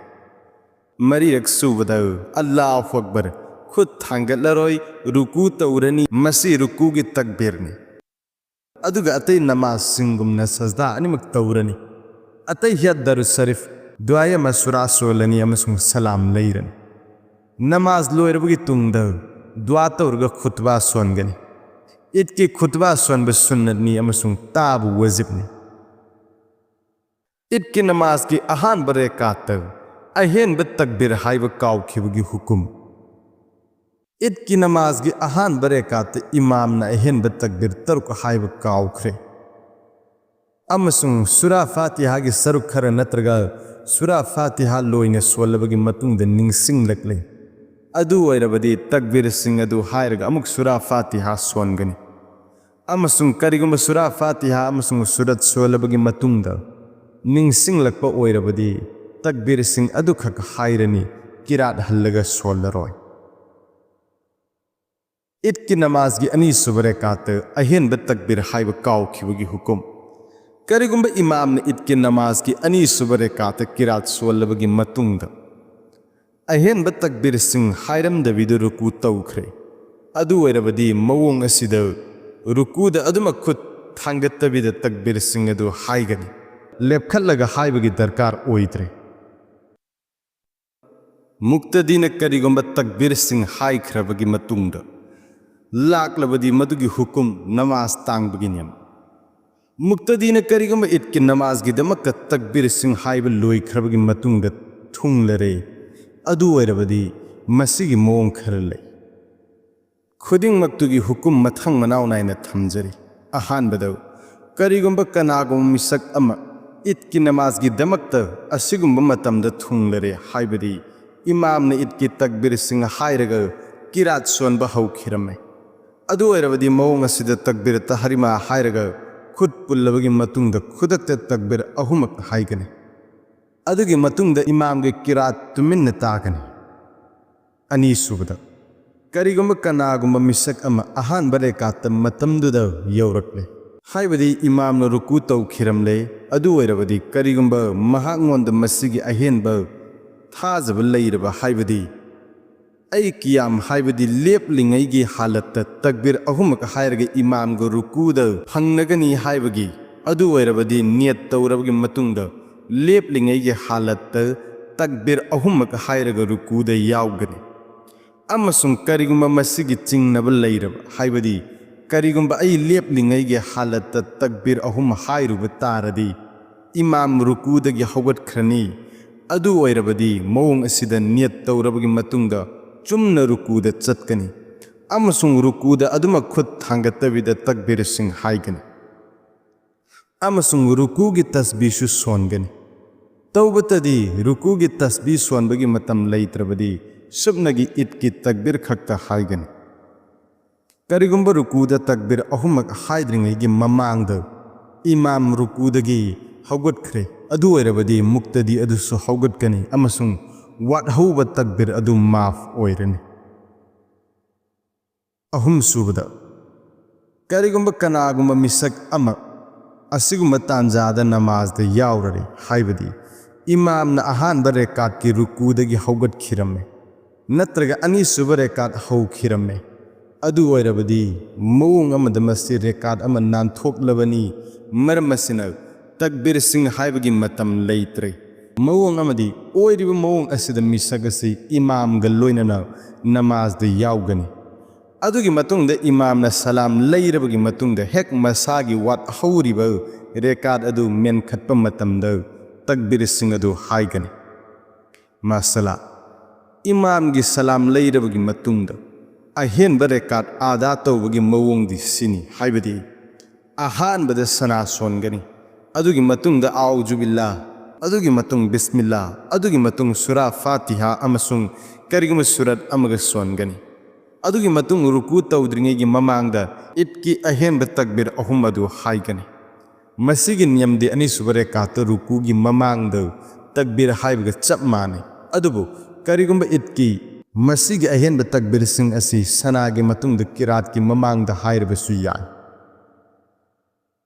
ꯃꯔꯤꯔꯛ ꯁꯨꯕꯗ ꯑꯜꯂꯥꯍꯨ ꯑꯛꯕꯔ, ꯈꯨꯠ ꯊꯥꯡꯒꯠꯂꯔꯣꯏ, ꯔꯨꯀꯨ ꯇꯧꯔꯅꯤ꯫ ꯃꯁꯤ ꯔꯨꯀꯨꯒꯤ ꯇꯛꯕꯤꯔꯅꯤ꯫ ꯑꯗꯨꯒ ꯑꯇꯩ ꯅꯃꯥꯖꯁꯤꯡꯒꯨꯝꯅ ꯁꯖꯗꯥ ꯑꯅꯤꯃꯛ ꯇꯧꯔꯅꯤ꯫ ꯑꯇꯩ ꯍꯤꯌꯥꯠ ꯗꯔꯨ ꯁꯔꯤꯐ, ꯗꯨꯋꯥꯏ ꯑꯃ, ꯁꯨꯔꯥ ꯁꯣꯜꯂꯅꯤ ꯑꯃꯁꯨꯡ ꯁꯂꯥꯝ ꯂꯩꯔꯅꯤ꯫ ꯅꯃꯥꯖ ꯂꯣꯏꯔꯕꯒꯤ ꯇꯨꯡꯗ ꯗꯨꯋꯥ ꯇꯧꯔꯒ ꯈꯨꯠꯕꯥ ꯁꯣꯟꯒꯅꯤ꯫ ꯏꯗꯀꯤ ꯈꯨꯠꯕꯥ ꯁꯣꯟꯕ ꯁꯨꯟꯅꯠꯅꯤ ꯑꯃꯁꯨꯡ ꯇꯥꯕ ꯋꯥꯖꯤꯕꯅꯤ꯫ ꯏꯗꯀꯤ ꯅꯃꯥꯖꯀꯤ ꯑꯍꯥꯟꯕ ꯔꯦꯀꯥꯠꯇ ꯑꯍꯦꯟꯕ ꯇꯛꯕꯤꯔ ꯍꯥꯏꯕ ꯀꯥꯎꯈꯤꯕꯒꯤ ꯍꯨꯀꯨꯝ꯫ ꯏꯗꯀꯤ ꯅꯃꯥꯖꯒꯤ ꯑꯍꯥꯟꯕ ꯔꯦꯀꯥꯠꯇ ꯏꯃꯥꯝꯅ ꯑꯍꯦꯟꯕ ꯇꯛꯕꯤꯔ ꯇꯔꯨꯛ ꯍꯥꯏꯕ ꯀꯥꯎꯈ꯭ꯔꯦ ꯑꯃꯁꯨꯡ ꯁꯨꯔꯥ ꯐꯥꯇꯤꯍꯥꯒꯤ ꯁꯔꯨꯛ ꯈꯔ ꯅꯠꯇ꯭ꯔꯒ ꯁꯨꯔꯥ ꯐꯥꯇꯤꯍꯥ ꯂꯣꯏꯅ ꯁꯣꯜꯂꯕꯒꯤ ꯃꯇꯨꯡꯗ ꯅꯤꯡꯁꯤꯡꯂꯛꯂꯦ꯫ ꯑꯗꯨ ꯑꯣꯏꯔꯕꯗꯤ ꯇꯛꯕꯤꯔꯁꯤꯡ ꯑꯗꯨ ꯍꯥꯏꯔꯒ ꯑꯃꯨꯛ ꯁꯨꯔꯥ ꯐꯥꯇꯤꯍꯥ ꯁꯣꯟꯒꯅꯤ꯫ ꯑꯃꯁꯨꯡ ꯀꯔꯤꯒꯨꯝꯕ ꯁꯨꯔꯥ ꯐꯥꯇꯤꯍꯥ ꯑꯃꯁꯨꯡ ꯁꯨꯔꯠ ꯁꯣꯜꯂꯕꯒꯤ ꯃꯇꯨꯡꯗ ꯅꯤꯡꯁꯤꯡꯂꯛꯄ ꯑꯣꯏꯔꯕꯗꯤ, ꯇꯛꯕꯤꯔꯁꯤꯡ ꯑꯗꯨꯈꯛ ꯍꯥꯏꯔꯅꯤ, ꯀꯤꯔꯥꯠ ꯍꯜꯂꯒ ꯁꯣꯜꯂꯔꯣꯏ꯫ ꯏꯗꯀꯤ ꯅꯃꯥꯖꯒꯤ ꯑꯅꯤꯁꯨꯕ ꯔꯦꯀꯥꯠꯇ ꯑꯍꯦꯟꯕ ꯇꯛꯕꯤꯔ ꯍꯥꯏꯕ ꯀꯥꯎꯈꯤꯕꯒꯤ ꯍꯨꯀꯨꯝ꯫ ꯀꯔꯤꯒꯨꯝꯕ ꯏꯃꯥꯝꯅ ꯏꯗꯀꯤ ꯅꯃꯥꯖꯒꯤ ꯑꯅꯤꯁꯨꯕ ꯔꯦꯀꯥꯠꯇ ꯀꯤꯔꯥꯠ ꯁꯣꯜꯂꯕꯒꯤ ꯃꯇꯨꯡꯗ ꯑꯍꯦꯟꯕ ꯇꯛꯕꯤꯔꯁꯤꯡ ꯍꯥꯏꯔꯝꯗꯕꯤꯗ ꯔꯨꯀꯨ ꯇꯧꯈ꯭ꯔꯦ꯫ ꯑꯗꯨ ꯑꯣꯏꯔꯕꯗꯤ ꯃꯑꯣꯡ ꯑꯁꯤꯗ ꯔꯨꯀꯨꯗ ꯑꯗꯨꯃꯛ ꯈꯨꯠ ꯊꯥꯡꯒꯠꯇꯕꯤꯗ ꯇꯛꯕꯤꯔꯁꯤꯡ ꯑꯗꯨ ꯍꯥꯏꯒꯅꯤ꯫ ꯂꯦꯞꯈꯠꯂꯒ ꯍꯥꯏꯕꯒꯤ ꯗꯔꯀꯥꯔ ꯑꯣꯏꯗ꯭ꯔꯦ꯫ ꯃꯨꯛꯇꯗꯤꯅ ꯀꯔꯤꯒꯨꯝꯕ ꯇꯛꯕꯤꯔꯁꯤꯡ ꯍꯥꯏꯈ꯭ꯔꯕꯒꯤ ꯃꯇꯨꯡꯗ ꯂꯥꯛꯂꯕꯗꯤ ꯃꯗꯨꯒꯤ ꯍꯨꯀꯨꯝ ꯅꯃꯥꯖ ꯇꯥꯡꯕꯒꯤ ꯅꯤꯌꯝ꯫ ꯃꯨꯛꯇꯗꯤꯅ ꯀꯔꯤꯒꯨꯝꯕ ꯏꯗꯀꯤ ꯅꯃꯥꯖꯒꯤꯗꯃꯛꯇ ꯇꯛꯕꯤꯔꯁꯤꯡ ꯍꯥꯏꯕ ꯂꯣꯏꯈ꯭ꯔꯕꯒꯤ ꯃꯇꯨꯡꯗ ꯊꯨꯡꯂꯔꯦ, ꯑꯗꯨ ꯑꯣꯏꯔꯕꯗꯤ ꯃꯁꯤꯒꯤ ꯃꯑꯣꯡ ꯈꯔ ꯂꯩ꯫ ꯈꯨꯗꯤꯡꯃꯛꯇꯨꯒꯤ ꯍꯨꯀꯨꯝ ꯃꯊꯪ ꯃꯅꯥꯎ ꯅꯥꯏꯅ ꯊꯝꯖꯔꯤ꯫ ꯑꯍꯥꯟꯕꯗ, ꯀꯔꯤꯒꯨꯝꯕ ꯀꯅꯥꯒꯨꯝꯕ ꯃꯤꯁꯛ ꯑꯃ ꯏꯗꯀꯤ ꯅꯃꯥꯖꯒꯤꯗꯃꯛꯇ ꯑꯁꯤꯒꯨꯝꯕ ꯃꯇꯝꯗ ꯊꯨꯡꯂꯔꯦ, ꯍꯥꯏꯕꯗꯤ ꯏꯃꯥꯝꯅ ꯏꯗꯀꯤ ꯇꯛꯕꯤꯔꯁꯤꯡ ꯍꯥꯏꯔꯒ ꯀꯤꯔꯥꯠ ꯁꯣꯟꯕ ꯍꯧꯈꯤꯔꯝꯃꯦ, ꯑꯗꯨ ꯑꯣꯏꯔꯕꯗꯤ ꯃꯑꯣꯡ ꯑꯁꯤꯗ ꯇꯛꯕꯤꯔ ꯇꯍꯔꯤꯃꯥ ꯍꯥꯏꯔꯒ ꯈꯨꯠ ꯄꯨꯜꯂꯕꯒꯤ ꯃꯇꯨꯡꯗ ꯈꯨꯗꯛꯇ ꯇꯛꯕꯤꯔ ꯑꯍꯨꯝꯃꯛ ꯍꯥꯏꯒꯅꯤ꯫ ꯑꯗꯨꯒꯤ ꯃꯇꯨꯡꯗ ꯏꯃꯥꯝꯒꯤ ꯀꯤꯔꯥꯠ ꯇꯨꯃꯤꯟꯅ ꯇꯥꯒꯅꯤ꯫ ꯑꯅꯤꯁꯨꯕꯗ, ꯀꯔꯤꯒꯨꯝꯕ ꯀꯅꯥꯒꯨꯝꯕ ꯃꯤꯁꯛ ꯑꯃ ꯑꯍꯥꯟꯕ ꯔꯦꯀꯥꯠꯇ ꯃꯇꯝꯗꯨꯗ ꯌꯧꯔꯛꯂꯦ, ꯍꯥꯏꯕꯗꯤ ꯏꯃꯥꯝꯅ ꯔꯨꯀꯨ ꯇꯧꯈꯤꯔꯝꯂꯦ, ꯑꯗꯨ ꯑꯣꯏꯔꯕꯗꯤ ꯀꯔꯤꯒꯨꯝꯕ ꯃꯍꯥꯛꯉꯣꯟꯗ ꯃꯁꯤꯒꯤ ꯑꯍꯦꯟꯕ ꯊꯥꯖꯕ ꯂꯩꯔꯕ, ꯍꯥꯏꯕꯗꯤ ꯑꯩ ꯀꯤꯌꯥꯝ, ꯍꯥꯏꯕꯗꯤ ꯂꯦꯞꯂꯤꯉꯩꯒꯤ ꯍꯥꯂꯠꯇ ꯇꯛꯕꯤꯔ ꯑꯍꯨꯝꯃꯛ ꯍꯥꯏꯔꯒ ꯏꯃꯥꯝꯒ ꯔꯨꯀꯨꯗ ꯐꯪꯅꯒꯅꯤ ꯍꯥꯏꯕꯒꯤ, ꯑꯗꯨ ꯑꯣꯏꯔꯕꯗꯤ ꯅꯤꯌꯠ ꯇꯧꯔꯕꯒꯤ ꯃꯇꯨꯡꯗ ꯂꯦꯞꯂꯤꯉꯩꯒꯤ ꯍꯥꯂꯠꯇ ꯇꯛꯕꯤꯔ ꯑꯍꯨꯝꯃꯛ ꯍꯥꯏꯔꯒ ꯔꯨꯀꯨꯗ ꯌꯥꯎꯒꯅꯤ꯫ ꯑꯃꯁꯨꯡ ꯀꯔꯤꯒꯨꯝꯕ ꯃꯁꯤꯒꯤ ꯆꯤꯡꯅꯕ ꯂꯩꯔꯕ, ꯍꯥꯏꯕꯗꯤ ꯀꯔꯤꯒꯨꯝꯕ ꯑꯩ ꯂꯦꯞꯂꯤꯉꯩꯒꯤ ꯍꯥꯂꯠꯇ ꯇꯛꯕꯤꯔ ꯑꯍꯨꯝ ꯍꯥꯏꯔꯨꯕ ꯇꯥꯔꯗꯤ, ꯏꯃꯥꯝ ꯔꯨꯀꯨꯗꯒꯤ ꯍꯧꯒꯠꯈ꯭ꯔꯅꯤ, ꯑꯗꯨ ꯑꯣꯏꯔꯕꯗꯤ ꯃꯑꯣꯡ ꯑꯁꯤꯗ ꯅꯤꯌꯠ ꯇꯧꯔꯕꯒꯤ ꯃꯇꯨꯡꯗ ꯆꯨꯝꯅ ꯔꯨꯀꯨꯗ ꯆꯠꯀꯅꯤ ꯑꯃꯁꯨꯡ ꯔꯨꯀꯨꯗ ꯑꯗꯨꯃꯛ ꯈꯨꯠ ꯊꯥꯡꯒꯠꯇꯕꯤꯗ ꯇꯛꯕꯤꯔꯁꯤꯡ ꯍꯥꯏꯒꯅꯤ ꯑꯃꯁꯨꯡ ꯔꯨꯀꯨꯒꯤ ꯇꯁꯕꯤꯁꯨ ꯁꯣꯟꯒꯅꯤ꯫ ꯇꯧꯕꯇꯗꯤ ꯔꯨꯀꯨꯒꯤ ꯇꯁꯕꯤ ꯁꯣꯟꯕꯒꯤ ꯃꯇꯝ ꯂꯩꯇ꯭ꯔꯕꯗꯤ ꯁꯨꯞꯅꯒꯤ ꯏꯗꯀꯤ ꯇꯛꯕꯤꯔ ꯈꯛꯇ ꯍꯥꯏꯒꯅꯤ꯫ ꯀꯔꯤꯒꯨꯝꯕ ꯔꯨꯀꯨꯗ ꯇꯛꯕꯤꯔ ꯑꯍꯨꯝꯃꯛ ꯍꯥꯏꯗ꯭ꯔꯤꯉꯩꯒꯤ ꯃꯃꯥꯡꯗ ꯏꯃꯥꯝ ꯔꯨꯀꯨꯗꯒꯤ ꯍꯧꯒꯠꯈ꯭ꯔꯦ, ꯑꯗꯨ ꯑꯣꯏꯔꯕꯗꯤ ꯃꯨꯛꯇꯗꯤ ꯑꯗꯨꯁꯨ ꯍꯧꯒꯠꯀꯅꯤ ꯑꯃꯁꯨꯡ ꯋꯥꯠꯍꯧꯕ ꯇꯛꯕꯤꯔ ꯑꯗꯨ ꯃꯥꯐ ꯑꯣꯏꯔꯅꯤ꯫ ꯑꯍꯨꯝꯁꯨꯕꯗ, ꯀꯔꯤꯒꯨꯝꯕ ꯀꯅꯥꯒꯨꯝꯕ ꯃꯤꯁꯛ ꯑꯃ ꯑꯁꯤꯒꯨꯝꯕ ꯇꯥꯟꯖꯥꯗ ꯅꯃꯥꯖꯗ ꯌꯥꯎꯔꯔꯦ, ꯍꯥꯏꯕꯗꯤ ꯏꯃꯥꯝꯅ ꯑꯍꯥꯟꯕ ꯔꯦꯀꯥꯠꯀꯤ ꯔꯨꯀꯨꯗꯒꯤ ꯍꯧꯒꯠꯈꯤꯔꯝꯃꯦ ꯅꯠꯇ꯭ꯔꯒ ꯑꯅꯤꯁꯨꯕ ꯔꯦꯀꯥꯠ ꯍꯧꯈꯤꯔꯝꯃꯦ, ꯑꯗꯨ ꯑꯣꯏꯔꯕꯗꯤ ꯃꯑꯣꯡ ꯑꯃꯗ ꯃꯁꯤ ꯔꯦꯀꯥꯠ ꯑꯃ ꯅꯥꯟꯊꯣꯛꯂꯕꯅꯤ꯫ ꯃꯔꯝ ꯑꯁꯤꯅ ꯇꯛꯕꯤꯔꯁꯤꯡ ꯍꯥꯏꯕꯒꯤ ꯃꯇꯝ ꯂꯩꯇ꯭ꯔꯦ꯫ ꯃꯑꯣꯡ ꯑꯃꯗꯤ ꯑꯣꯏꯔꯤꯕ ꯃꯑꯣꯡ ꯑꯁꯤꯗ ꯃꯤꯁꯛ ꯑꯁꯤ ꯏꯃꯥꯝꯒ ꯂꯣꯏꯅꯅ ꯅꯃꯥꯖꯗ ꯌꯥꯎꯒꯅꯤ꯫ ꯑꯗꯨꯒꯤ ꯃꯇꯨꯡꯗ ꯏꯃꯥꯝꯅ ꯁꯂꯥꯝ ꯂꯩꯔꯕꯒꯤ ꯃꯇꯨꯡꯗ ꯍꯦꯛ ꯃꯁꯥꯒꯤ ꯋꯥꯠꯍꯧꯔꯤꯕ ꯔꯦꯀꯥꯠ ꯑꯗꯨ ꯃꯦꯟꯈꯠꯄ ꯃꯇꯝꯗ ꯇꯛꯕꯤꯔꯁꯤꯡ ꯑꯗꯨ ꯍꯥꯏꯒꯅꯤ꯫ ꯃꯁꯂꯥ, ꯏꯃꯥꯝꯒꯤ ꯁꯂꯥꯝ ꯂꯩꯔꯕꯒꯤ ꯃꯇꯨꯡꯗ ꯑꯍꯦꯟꯕ ꯔꯦꯀꯥꯠ ꯑꯗꯥ ꯇꯧꯕꯒꯤ ꯃꯑꯣꯡꯗꯤ ꯁꯤꯅꯤ, ꯍꯥꯏꯕꯗꯤ ꯑꯍꯥꯟꯕꯗ ꯁꯅꯥ ꯁꯣꯟꯒꯅꯤ, ꯑꯗꯨꯒꯤ ꯃꯇꯨꯡꯗ ꯑꯥꯎꯖꯨꯕꯤꯜꯂꯥ, ꯑꯗꯨꯒꯤ ꯃꯇꯨꯡ ꯕꯤꯁꯃꯤꯜꯂꯥ, ꯑꯗꯨꯒꯤ ꯃꯇꯨꯡ ꯁꯨꯔꯥ ꯐꯥꯇꯤꯍꯥ ꯑꯃꯁꯨꯡ ꯀꯔꯤꯒꯨꯝꯕ ꯁꯨꯔꯠ ꯑꯃꯒ ꯁꯣꯟꯒꯅꯤ꯫ ꯑꯗꯨꯒꯤ ꯃꯇꯨꯡ ꯔꯨꯀꯨ ꯇꯧꯗ꯭ꯔꯤꯉꯩꯒꯤ ꯃꯃꯥꯡꯗ ꯏꯗꯀꯤ ꯑꯍꯦꯟꯕ ꯇꯛꯕꯤꯔ ꯑꯍꯨꯝ ꯑꯗꯨ ꯍꯥꯏꯒꯅꯤ꯫ ꯃꯁꯤꯒꯤ ꯅꯤꯌꯝꯗꯤ ꯑꯅꯤꯁꯨꯕ ꯔꯦꯀꯥꯠꯇ ꯔꯨꯀꯨꯒꯤ ꯃꯃꯥꯡꯗ ꯇꯛꯕꯤꯔ ꯍꯥꯏꯕꯒ ꯆꯞ ꯃꯥꯟꯅꯩ꯫ ꯑꯗꯨꯕꯨ ꯀꯔꯤꯒꯨꯝꯕ ꯏꯗꯀꯤ ꯃꯁꯤꯒꯤ ꯑꯍꯦꯟꯕ ꯇꯛꯕꯤꯔꯁꯤꯡ ꯑꯁꯤ ꯁꯅꯥꯒꯤ ꯃꯇꯨꯡꯗ ꯀꯤꯔꯥꯠꯀꯤ ꯃꯃꯥꯡꯗ ꯍꯥꯏꯔꯕꯁꯨ ꯌꯥꯏ꯫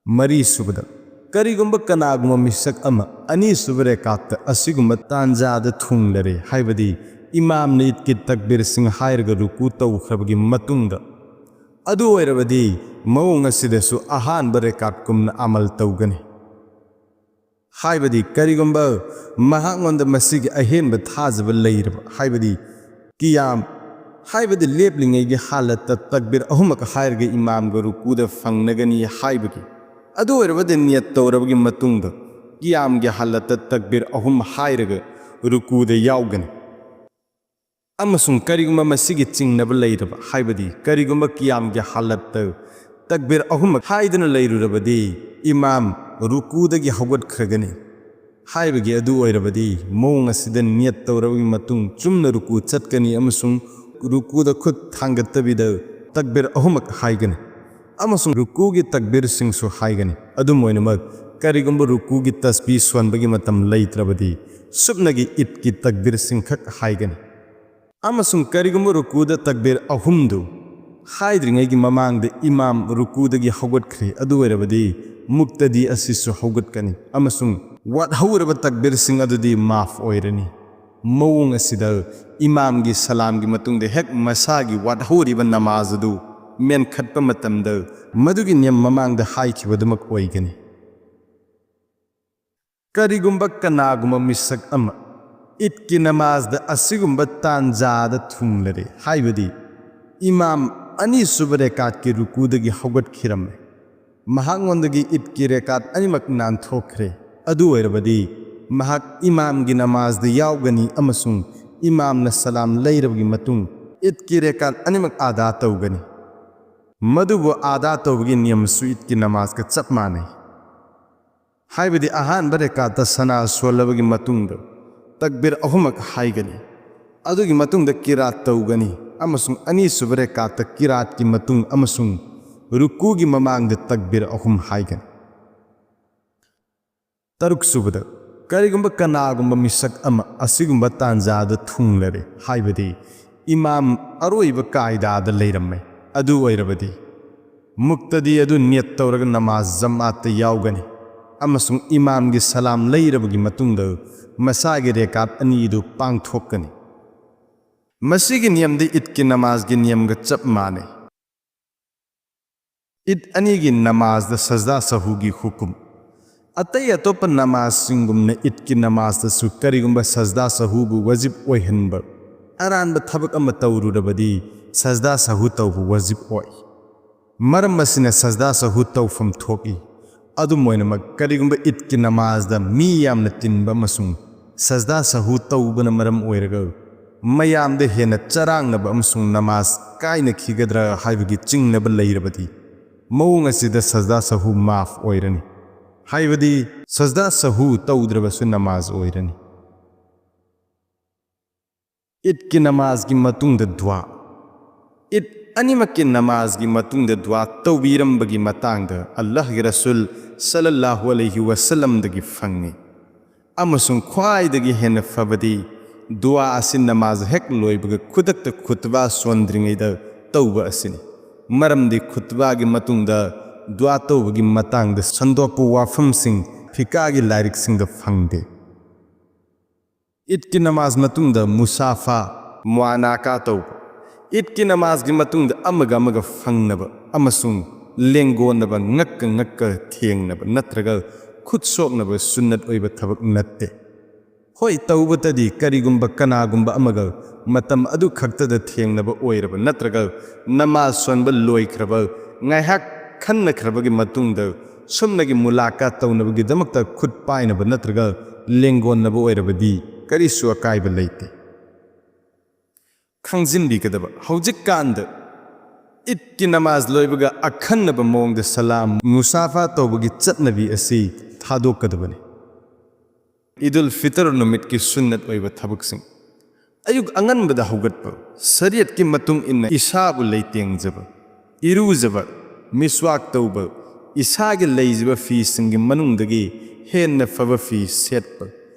ꯃꯔꯤꯁꯨꯕꯗ, ꯀꯔꯤꯒꯨꯝꯕ ꯀꯅꯥꯒꯨꯝꯕ ꯃꯤꯁꯛ ꯑꯃ ꯑꯅꯤꯁꯨꯕ ꯔꯦꯀꯥꯠꯇ ꯑꯁꯤꯒꯨꯝꯕ ꯇꯥꯟꯖꯥꯗ ꯊꯨꯡꯂꯔꯦ, ꯍꯥꯏꯕꯗꯤ ꯏꯃꯥꯝꯅ ꯏꯗꯀꯤ ꯇꯛꯕꯤꯔꯁꯤꯡ ꯍꯥꯏꯔꯒ ꯔꯨꯀꯨ ꯇꯧꯈ꯭ꯔꯕꯒꯤ ꯃꯇꯨꯡꯗ, ꯑꯗꯨ ꯑꯣꯏꯔꯕꯗꯤ ꯃꯑꯣꯡ ꯑꯁꯤꯗꯁꯨ ꯑꯍꯥꯟꯕ ꯔꯦꯀꯥꯠꯀꯨꯝꯅ ꯑꯃꯜ ꯇꯧꯒꯅꯤ꯫ ꯍꯥꯏꯕꯗꯤ ꯀꯔꯤꯒꯨꯝꯕ ꯃꯍꯥꯛꯉꯣꯟꯗ ꯃꯁꯤꯒꯤ ꯑꯍꯦꯟꯕ ꯊꯥꯖꯕ ꯂꯩꯔꯕ, ꯍꯥꯏꯕꯗꯤ ꯀꯤꯌꯥꯝ, ꯍꯥꯏꯕꯗꯤ ꯂꯦꯞꯂꯤꯉꯩꯒꯤ ꯍꯥꯂꯠꯇ ꯇꯛꯕꯤꯔ ꯑꯍꯨꯝꯃꯛ ꯍꯥꯏꯔꯒ ꯏꯃꯥꯝꯒ ꯔꯨꯀꯨꯗ ꯐꯪꯅꯒꯅꯤ ꯍꯥꯏꯕꯒꯤ, ꯑꯗꯨ ꯑꯣꯏꯔꯕꯗꯤ ꯅꯤꯌꯠ ꯇꯧꯔꯕꯒꯤ ꯃꯇꯨꯡꯗ ꯀꯤꯌꯥꯝꯒꯤ ꯍꯥꯂꯠꯇ ꯇꯛꯕꯤꯔ ꯑꯍꯨꯝ ꯍꯥꯏꯔꯒ ꯔꯨꯀꯨꯗ ꯌꯥꯎꯒꯅꯤ꯫ ꯑꯃꯁꯨꯡ ꯀꯔꯤꯒꯨꯝꯕ ꯃꯁꯤꯒꯤ ꯆꯤꯡꯅꯕ ꯂꯩꯔꯕ, ꯍꯥꯏꯕꯗꯤ ꯀꯔꯤꯒꯨꯝꯕ ꯀꯤꯌꯥꯝꯒꯤ ꯍꯥꯂꯠꯇ ꯇꯛꯕꯤꯔ ꯑꯍꯨꯝꯃꯛ ꯍꯥꯏꯗꯨꯅ ꯂꯩꯔꯨꯔꯕꯗꯤ ꯏꯃꯥꯝ ꯔꯨꯀꯨꯗꯒꯤ ꯍꯧꯒꯠꯈ꯭ꯔꯒꯅꯤ꯫ ꯍꯥꯏꯕꯒꯤ ꯑꯗꯨ ꯑꯣꯏꯔꯕꯗꯤ ꯃꯑꯣꯡ ꯑꯁꯤꯗ ꯅꯤꯌꯠ ꯇꯧꯔꯕꯒꯤ ꯃꯇꯨꯡ ꯆꯨꯝꯅ ꯔꯨꯀꯨ ꯆꯠꯀꯅꯤ ꯑꯃꯁꯨꯡ ꯔꯨꯀꯨꯗ ꯈꯨꯠ ꯊꯥꯡꯒꯠꯇꯕꯤꯗ ꯇꯛꯕꯤꯔ ꯑꯍꯨꯝꯃꯛ ꯍꯥꯏꯒꯅꯤ ꯑꯃꯁꯨꯡ ꯔꯨꯀꯨꯒꯤ ꯇꯛꯕꯤꯔꯁꯤꯡꯁꯨ ꯍꯥꯏꯒꯅꯤ꯫ ꯑꯗꯨꯝ ꯑꯣꯏꯅꯃꯛ, ꯀꯔꯤꯒꯨꯝꯕ ꯔꯨꯀꯨꯒꯤ ꯇꯁꯕꯤ ꯁꯣꯟꯕꯒꯤ ꯃꯇꯝ ꯂꯩꯇ꯭ꯔꯕꯗꯤ ꯁꯨꯞꯅꯒꯤ ꯏꯗꯀꯤ ꯇꯛꯕꯤꯔꯁꯤꯡꯈꯛ ꯍꯥꯏꯒꯅꯤ꯫ ꯑꯃꯁꯨꯡ ꯀꯔꯤꯒꯨꯝꯕ ꯔꯨꯀꯨꯗ ꯇꯛꯕꯤꯔ ꯑꯍꯨꯝꯗꯨ ꯍꯥꯏꯗ꯭ꯔꯤꯉꯩꯒꯤ ꯃꯃꯥꯡꯗ ꯏꯃꯥꯝ ꯔꯨꯀꯨꯗꯒꯤ ꯍꯧꯒꯠꯈ꯭ꯔꯦ, ꯑꯗꯨ ꯑꯣꯏꯔꯕꯗꯤ ꯃꯨꯛꯇꯗꯤ ꯑꯁꯤꯁꯨ ꯍꯧꯒꯠꯀꯅꯤ ꯑꯃꯁꯨꯡ ꯋꯥꯠꯍꯧꯔꯕ ꯇꯛꯕꯤꯔꯁꯤꯡ ꯑꯗꯨꯗꯤ ꯃꯥꯐ ꯑꯣꯏꯔꯅꯤ꯫ ꯃꯑꯣꯡ ꯑꯁꯤꯗ ꯏꯃꯥꯝꯒꯤ ꯁꯂꯥꯝꯒꯤ ꯃꯇꯨꯡꯗ ꯍꯦꯛ ꯃꯁꯥꯒꯤ ꯋꯥꯠꯍꯧꯔꯤꯕ ꯅꯃꯥꯖ ꯑꯗꯨ ꯃꯦꯟꯈꯠꯄ ꯃꯇꯝꯗ ꯃꯗꯨꯒꯤ ꯅꯤꯌꯝ ꯃꯃꯥꯡꯗ ꯍꯥꯏꯈꯤꯕꯗꯨꯃꯛ ꯑꯣꯏꯒꯅꯤ꯫ ꯀꯔꯤꯒꯨꯝꯕ ꯀꯅꯥꯒꯨꯝꯕ ꯃꯤꯁꯛ ꯑꯃ ꯏꯗꯀꯤ ꯅꯃꯥꯖꯗ ꯑꯁꯤꯒꯨꯝꯕ ꯇꯥꯟꯖꯥꯗ ꯊꯨꯡꯂꯔꯦ, ꯍꯥꯏꯕꯗꯤ ꯏꯃꯥꯝ ꯑꯅꯤꯁꯨꯕ ꯔꯦꯀꯥꯠꯀꯤ ꯔꯨꯀꯨꯗꯒꯤ ꯍꯧꯒꯠꯈꯤꯔꯝꯃꯦ, ꯃꯍꯥꯛꯉꯣꯟꯗꯒꯤ ꯏꯗꯀꯤ ꯔꯦꯀꯥꯠ ꯑꯅꯤꯃꯛ ꯅꯥꯟꯊꯣꯛꯈ꯭ꯔꯦ, ꯑꯗꯨ ꯑꯣꯏꯔꯕꯗꯤ ꯃꯍꯥꯛ ꯏꯃꯥꯝꯒꯤ ꯅꯃꯥꯖꯗ ꯌꯥꯎꯒꯅꯤ ꯑꯃꯁꯨꯡ ꯏꯃꯥꯝꯅ ꯁꯂꯥꯝ ꯂꯩꯔꯕꯒꯤ ꯃꯇꯨꯡ ꯏꯗꯀꯤ ꯔꯦꯀꯥꯠ ꯑꯅꯤꯃꯛ ꯑꯗꯥ ꯇꯧꯒꯅꯤ꯫ ꯃꯗꯨꯕꯨ ꯑꯗꯥ ꯇꯧꯕꯒꯤ ꯅꯤꯌꯝꯁꯨ ꯏꯗꯀꯤ ꯅꯃꯥꯖꯒ ꯆꯞ ꯃꯥꯟꯅꯩ꯫ ꯍꯥꯏꯕꯗꯤ ꯑꯍꯥꯟꯕ ꯔꯦꯀꯥꯠꯇ ꯁꯅꯥ ꯁꯣꯜꯂꯕꯒꯤ ꯃꯇꯨꯡꯗ ꯇꯛꯕꯤꯔ ꯑꯍꯨꯝꯃꯛ ꯍꯥꯏꯒꯅꯤ, ꯑꯗꯨꯒꯤ ꯃꯇꯨꯡꯗ ꯀꯤꯔꯥꯠ ꯇꯧꯒꯅꯤ ꯑꯃꯁꯨꯡ ꯑꯅꯤꯁꯨꯕ ꯔꯦꯀꯥꯠꯇ ꯀꯤꯔꯥꯠꯀꯤ ꯃꯇꯨꯡ ꯑꯃꯁꯨꯡ ꯔꯨꯀꯨꯒꯤ ꯃꯃꯥꯡꯗ ꯇꯛꯕꯤꯔ ꯑꯍꯨꯝ ꯍꯥꯏꯒꯅꯤ꯫ ꯇꯔꯨꯛꯁꯨꯕꯗ, ꯀꯔꯤꯒꯨꯝꯕ ꯀꯅꯥꯒꯨꯝꯕ ꯃꯤꯁꯛ ꯑꯃ ꯑꯁꯤꯒꯨꯝꯕ ꯇꯥꯟꯖꯥꯗ ꯊꯨꯡꯂꯔꯦ, ꯍꯥꯏꯕꯗꯤ ꯏꯃꯥꯝ ꯑꯔꯣꯏꯕ ꯀꯥꯏꯗꯥꯗ ꯂꯩꯔꯝꯃꯦ, ꯑꯗꯨ ꯑꯣꯏꯔꯕꯗꯤ ꯃꯨꯛꯇꯗꯤ ꯑꯗꯨ ꯅꯤꯌꯠ ꯇꯧꯔꯒ ꯅꯃꯥꯖ ꯖꯃꯥꯠꯇ ꯌꯥꯎꯒꯅꯤ ꯑꯃꯁꯨꯡ ꯏꯃꯥꯝꯒꯤ ꯁꯂꯥꯝ ꯂꯩꯔꯕꯒꯤ ꯃꯇꯨꯡꯗ ꯃꯁꯥꯒꯤ ꯔꯦꯀꯥꯠ ꯑꯅꯤꯗꯨ ꯄꯥꯡꯊꯣꯛꯀꯅꯤ꯫ ꯃꯁꯤꯒꯤ ꯅꯤꯌꯝꯗꯤ ꯏꯗꯀꯤ ꯅꯃꯥꯖꯒꯤ ꯅꯤꯌꯝꯒ ꯆꯞ ꯃꯥꯟꯅꯩ꯫ ꯏꯗ ꯑꯅꯤꯒꯤ ꯅꯃꯥꯖꯗ ꯁꯖꯗꯥ ꯁꯍꯨꯒꯤ ꯍꯨꯀꯨꯝ꯫ ꯑꯇꯩ ꯑꯇꯣꯞꯄ ꯅꯃꯥꯖꯁꯤꯡꯒꯨꯝꯅ ꯏꯗꯀꯤ ꯅꯃꯥꯖꯗꯁꯨ ꯀꯔꯤꯒꯨꯝꯕ ꯁꯖꯗꯥ ꯁꯍꯨꯕꯨ ꯋꯥꯖꯤꯕ ꯑꯣꯏꯍꯟꯕ ꯑꯔꯥꯟꯕ ꯊꯕꯛ ꯑꯃ ꯇꯧꯔꯨꯔꯕꯗꯤ ꯁꯖꯗꯥ ꯁꯍꯨ ꯇꯧꯕ ꯋꯥꯖꯤꯕ ꯑꯣꯏ꯫ ꯃꯔꯝ ꯑꯁꯤꯅ ꯁꯖꯗꯥ ꯁꯍꯨ ꯇꯧꯐꯝ ꯊꯣꯛꯏ꯫ ꯑꯗꯨꯝ ꯑꯣꯏꯅꯃꯛ, ꯀꯔꯤꯒꯨꯝꯕ ꯏꯗꯀꯤ ꯅꯃꯥꯖꯗ ꯃꯤ ꯌꯥꯝꯅ ꯇꯤꯟꯕ ꯑꯃꯁꯨꯡ ꯁꯖꯗꯥ ꯁꯍꯨ ꯇꯧꯕꯅ ꯃꯔꯝ ꯑꯣꯏꯔꯒ ꯃꯌꯥꯝꯗ ꯍꯦꯟꯅ ꯆꯔꯥꯡꯅꯕ ꯑꯃꯁꯨꯡ ꯅꯃꯥꯖ ꯀꯥꯏꯅꯈꯤꯒꯗ꯭ꯔꯥ ꯍꯥꯏꯕꯒꯤ ꯆꯤꯡꯅꯕ ꯂꯩꯔꯕꯗꯤ, ꯃꯑꯣꯡ ꯑꯁꯤꯗ ꯁꯖꯗꯥ ꯁꯍꯨ ꯃꯥꯐ ꯑꯣꯏꯔꯅꯤ, ꯍꯥꯏꯕꯗꯤ ꯁꯖꯗꯥ ꯁꯍꯨ ꯇꯧꯗ꯭ꯔꯕꯁꯨ ꯅꯃꯥꯖ ꯑꯣꯏꯔꯅꯤ꯫ ꯏꯗꯀꯤ ꯅꯃꯥꯖꯒꯤ ꯃꯇꯨꯡꯗ ꯗꯨꯋꯥ꯫ ꯏꯗ ꯑꯅꯤꯃꯛꯀꯤ ꯅꯃꯥꯖꯒꯤ ꯃꯇꯨꯡꯗ ꯗꯨꯋꯥ ꯇꯧꯕꯤꯔꯝꯕꯒꯤ ꯃꯇꯥꯡꯗ ꯑꯜꯂꯥꯍꯒꯤ ꯔꯁꯨꯜ ꯁꯜꯂꯜꯂꯥꯍꯨ ꯑꯂꯩꯍꯤ ꯋꯁꯜꯂꯝꯗꯒꯤ ꯐꯪꯉꯤ꯫ ꯑꯃꯁꯨꯡ ꯈ꯭ꯋꯥꯏꯗꯒꯤ ꯍꯦꯟꯅ ꯐꯕꯗꯤ ꯗꯨꯋꯥ ꯑꯁꯤ ꯅꯃꯥꯖ ꯍꯦꯛ ꯂꯣꯏꯕꯒ ꯈꯨꯗꯛꯇ ꯈꯨꯠꯕꯥ ꯁꯣꯟꯗ꯭ꯔꯤꯉꯩꯗ ꯇꯧꯕ ꯑꯁꯤꯅꯤ꯫ ꯃꯔꯝꯗꯤ ꯈꯨꯠꯕꯥꯒꯤ ꯃꯇꯨꯡꯗ ꯗꯨꯋꯥ ꯇꯧꯕꯒꯤ ꯃꯇꯥꯡꯗ ꯁꯟꯗꯣꯛꯄ ꯋꯥꯐꯝꯁꯤꯡ ꯐꯤꯀꯥꯒꯤ ꯂꯥꯏꯔꯤꯛꯁꯤꯡꯗ ꯐꯪꯗꯦ꯫ ꯏꯗꯀꯤ ꯅꯃꯥꯖ ꯃꯇꯨꯡꯗ ꯃꯨꯁꯥꯐꯥ, ꯃꯨꯑꯥꯅꯥꯀꯥ ꯇꯧꯕ꯫ ꯏꯗꯀꯤ ꯅꯃꯥꯖꯒꯤ ꯃꯇꯨꯡꯗ ꯑꯃꯒ ꯑꯃꯒ ꯐꯪꯅꯕ ꯑꯃꯁꯨꯡ ꯂꯦꯡꯒꯣꯟꯅꯕ, ꯉꯛꯀ ꯉꯛꯀ ꯊꯦꯡꯅꯕ ꯅꯠꯇ꯭ꯔꯒ ꯈꯨꯠ ꯁꯣꯛꯅꯕ ꯁꯨꯟꯅꯠ ꯑꯣꯏꯕ ꯊꯕꯛ ꯅꯠꯇꯦ꯫ ꯍꯣꯏ, ꯇꯧꯕꯇꯗꯤ ꯀꯔꯤꯒꯨꯝꯕ ꯀꯅꯥꯒꯨꯝꯕ ꯑꯃꯒ ꯃꯇꯝ ꯑꯗꯨ ꯈꯛꯇꯗ ꯊꯦꯡꯅꯕ ꯑꯣꯏꯔꯕ ꯅꯠꯇ꯭ꯔꯒ ꯅꯃꯥꯖ ꯁꯣꯟꯕ ꯂꯣꯏꯈ꯭ꯔꯕ ꯉꯥꯏꯍꯥꯛ ꯈꯟꯅꯈ꯭ꯔꯕꯒꯤ ꯃꯇꯨꯡꯗ ꯁꯨꯝꯅꯒꯤ ꯃꯨꯂꯥꯀꯥꯠ ꯇꯧꯅꯕꯒꯤꯗꯃꯛꯇ ꯈꯨꯠ ꯄꯥꯏꯅꯕ ꯅꯠꯇ꯭ꯔꯒ ꯂꯦꯡꯒꯣꯟꯅꯕ ꯑꯣꯏꯔꯕꯗꯤ ꯀꯔꯤꯁꯨ ꯑꯀꯥꯏꯕ ꯂꯩꯇꯦ꯫ ꯈꯪꯖꯤꯟꯕꯤꯒꯗꯕ, ꯍꯧꯖꯤꯛꯀꯥꯟꯗ ꯏꯗꯀꯤ ꯅꯃꯥꯖ ꯂꯣꯏꯕꯒ ꯑꯈꯟꯅꯕ ꯃꯑꯣꯡꯗ ꯁꯂꯥꯝ ꯃꯨꯁꯥꯐꯥ ꯇꯧꯕꯒꯤ ꯆꯠꯅꯕꯤ ꯑꯁꯤ ꯊꯥꯗꯣꯛꯀꯗꯕꯅꯤ꯫ ꯏꯗꯨꯜ ꯐꯤꯇꯔ ꯅꯨꯃꯤꯠꯀꯤ ꯁꯨꯟꯅꯠ ꯑꯣꯏꯕ ꯊꯕꯛꯁꯤꯡ꯫ ꯑꯌꯨꯛ ꯑꯉꯟꯕꯗ ꯍꯧꯒꯠꯄ, ꯁꯔꯤꯌꯠꯀꯤ ꯃꯇꯨꯡ ꯏꯟꯅ ꯏꯁꯥꯕꯨ ꯂꯩꯇꯦꯡꯖꯕ, ꯏꯔꯨꯖꯕ, ꯃꯤꯁꯋꯥꯛ ꯇꯧꯕ, ꯏꯁꯥꯒꯤ ꯂꯩꯖꯕ ꯐꯤꯁꯤꯡꯒꯤ ꯃꯅꯨꯡꯗꯒꯤ ꯍꯦꯟꯅ ꯐꯕ ꯐꯤ ꯁꯦꯠꯄ,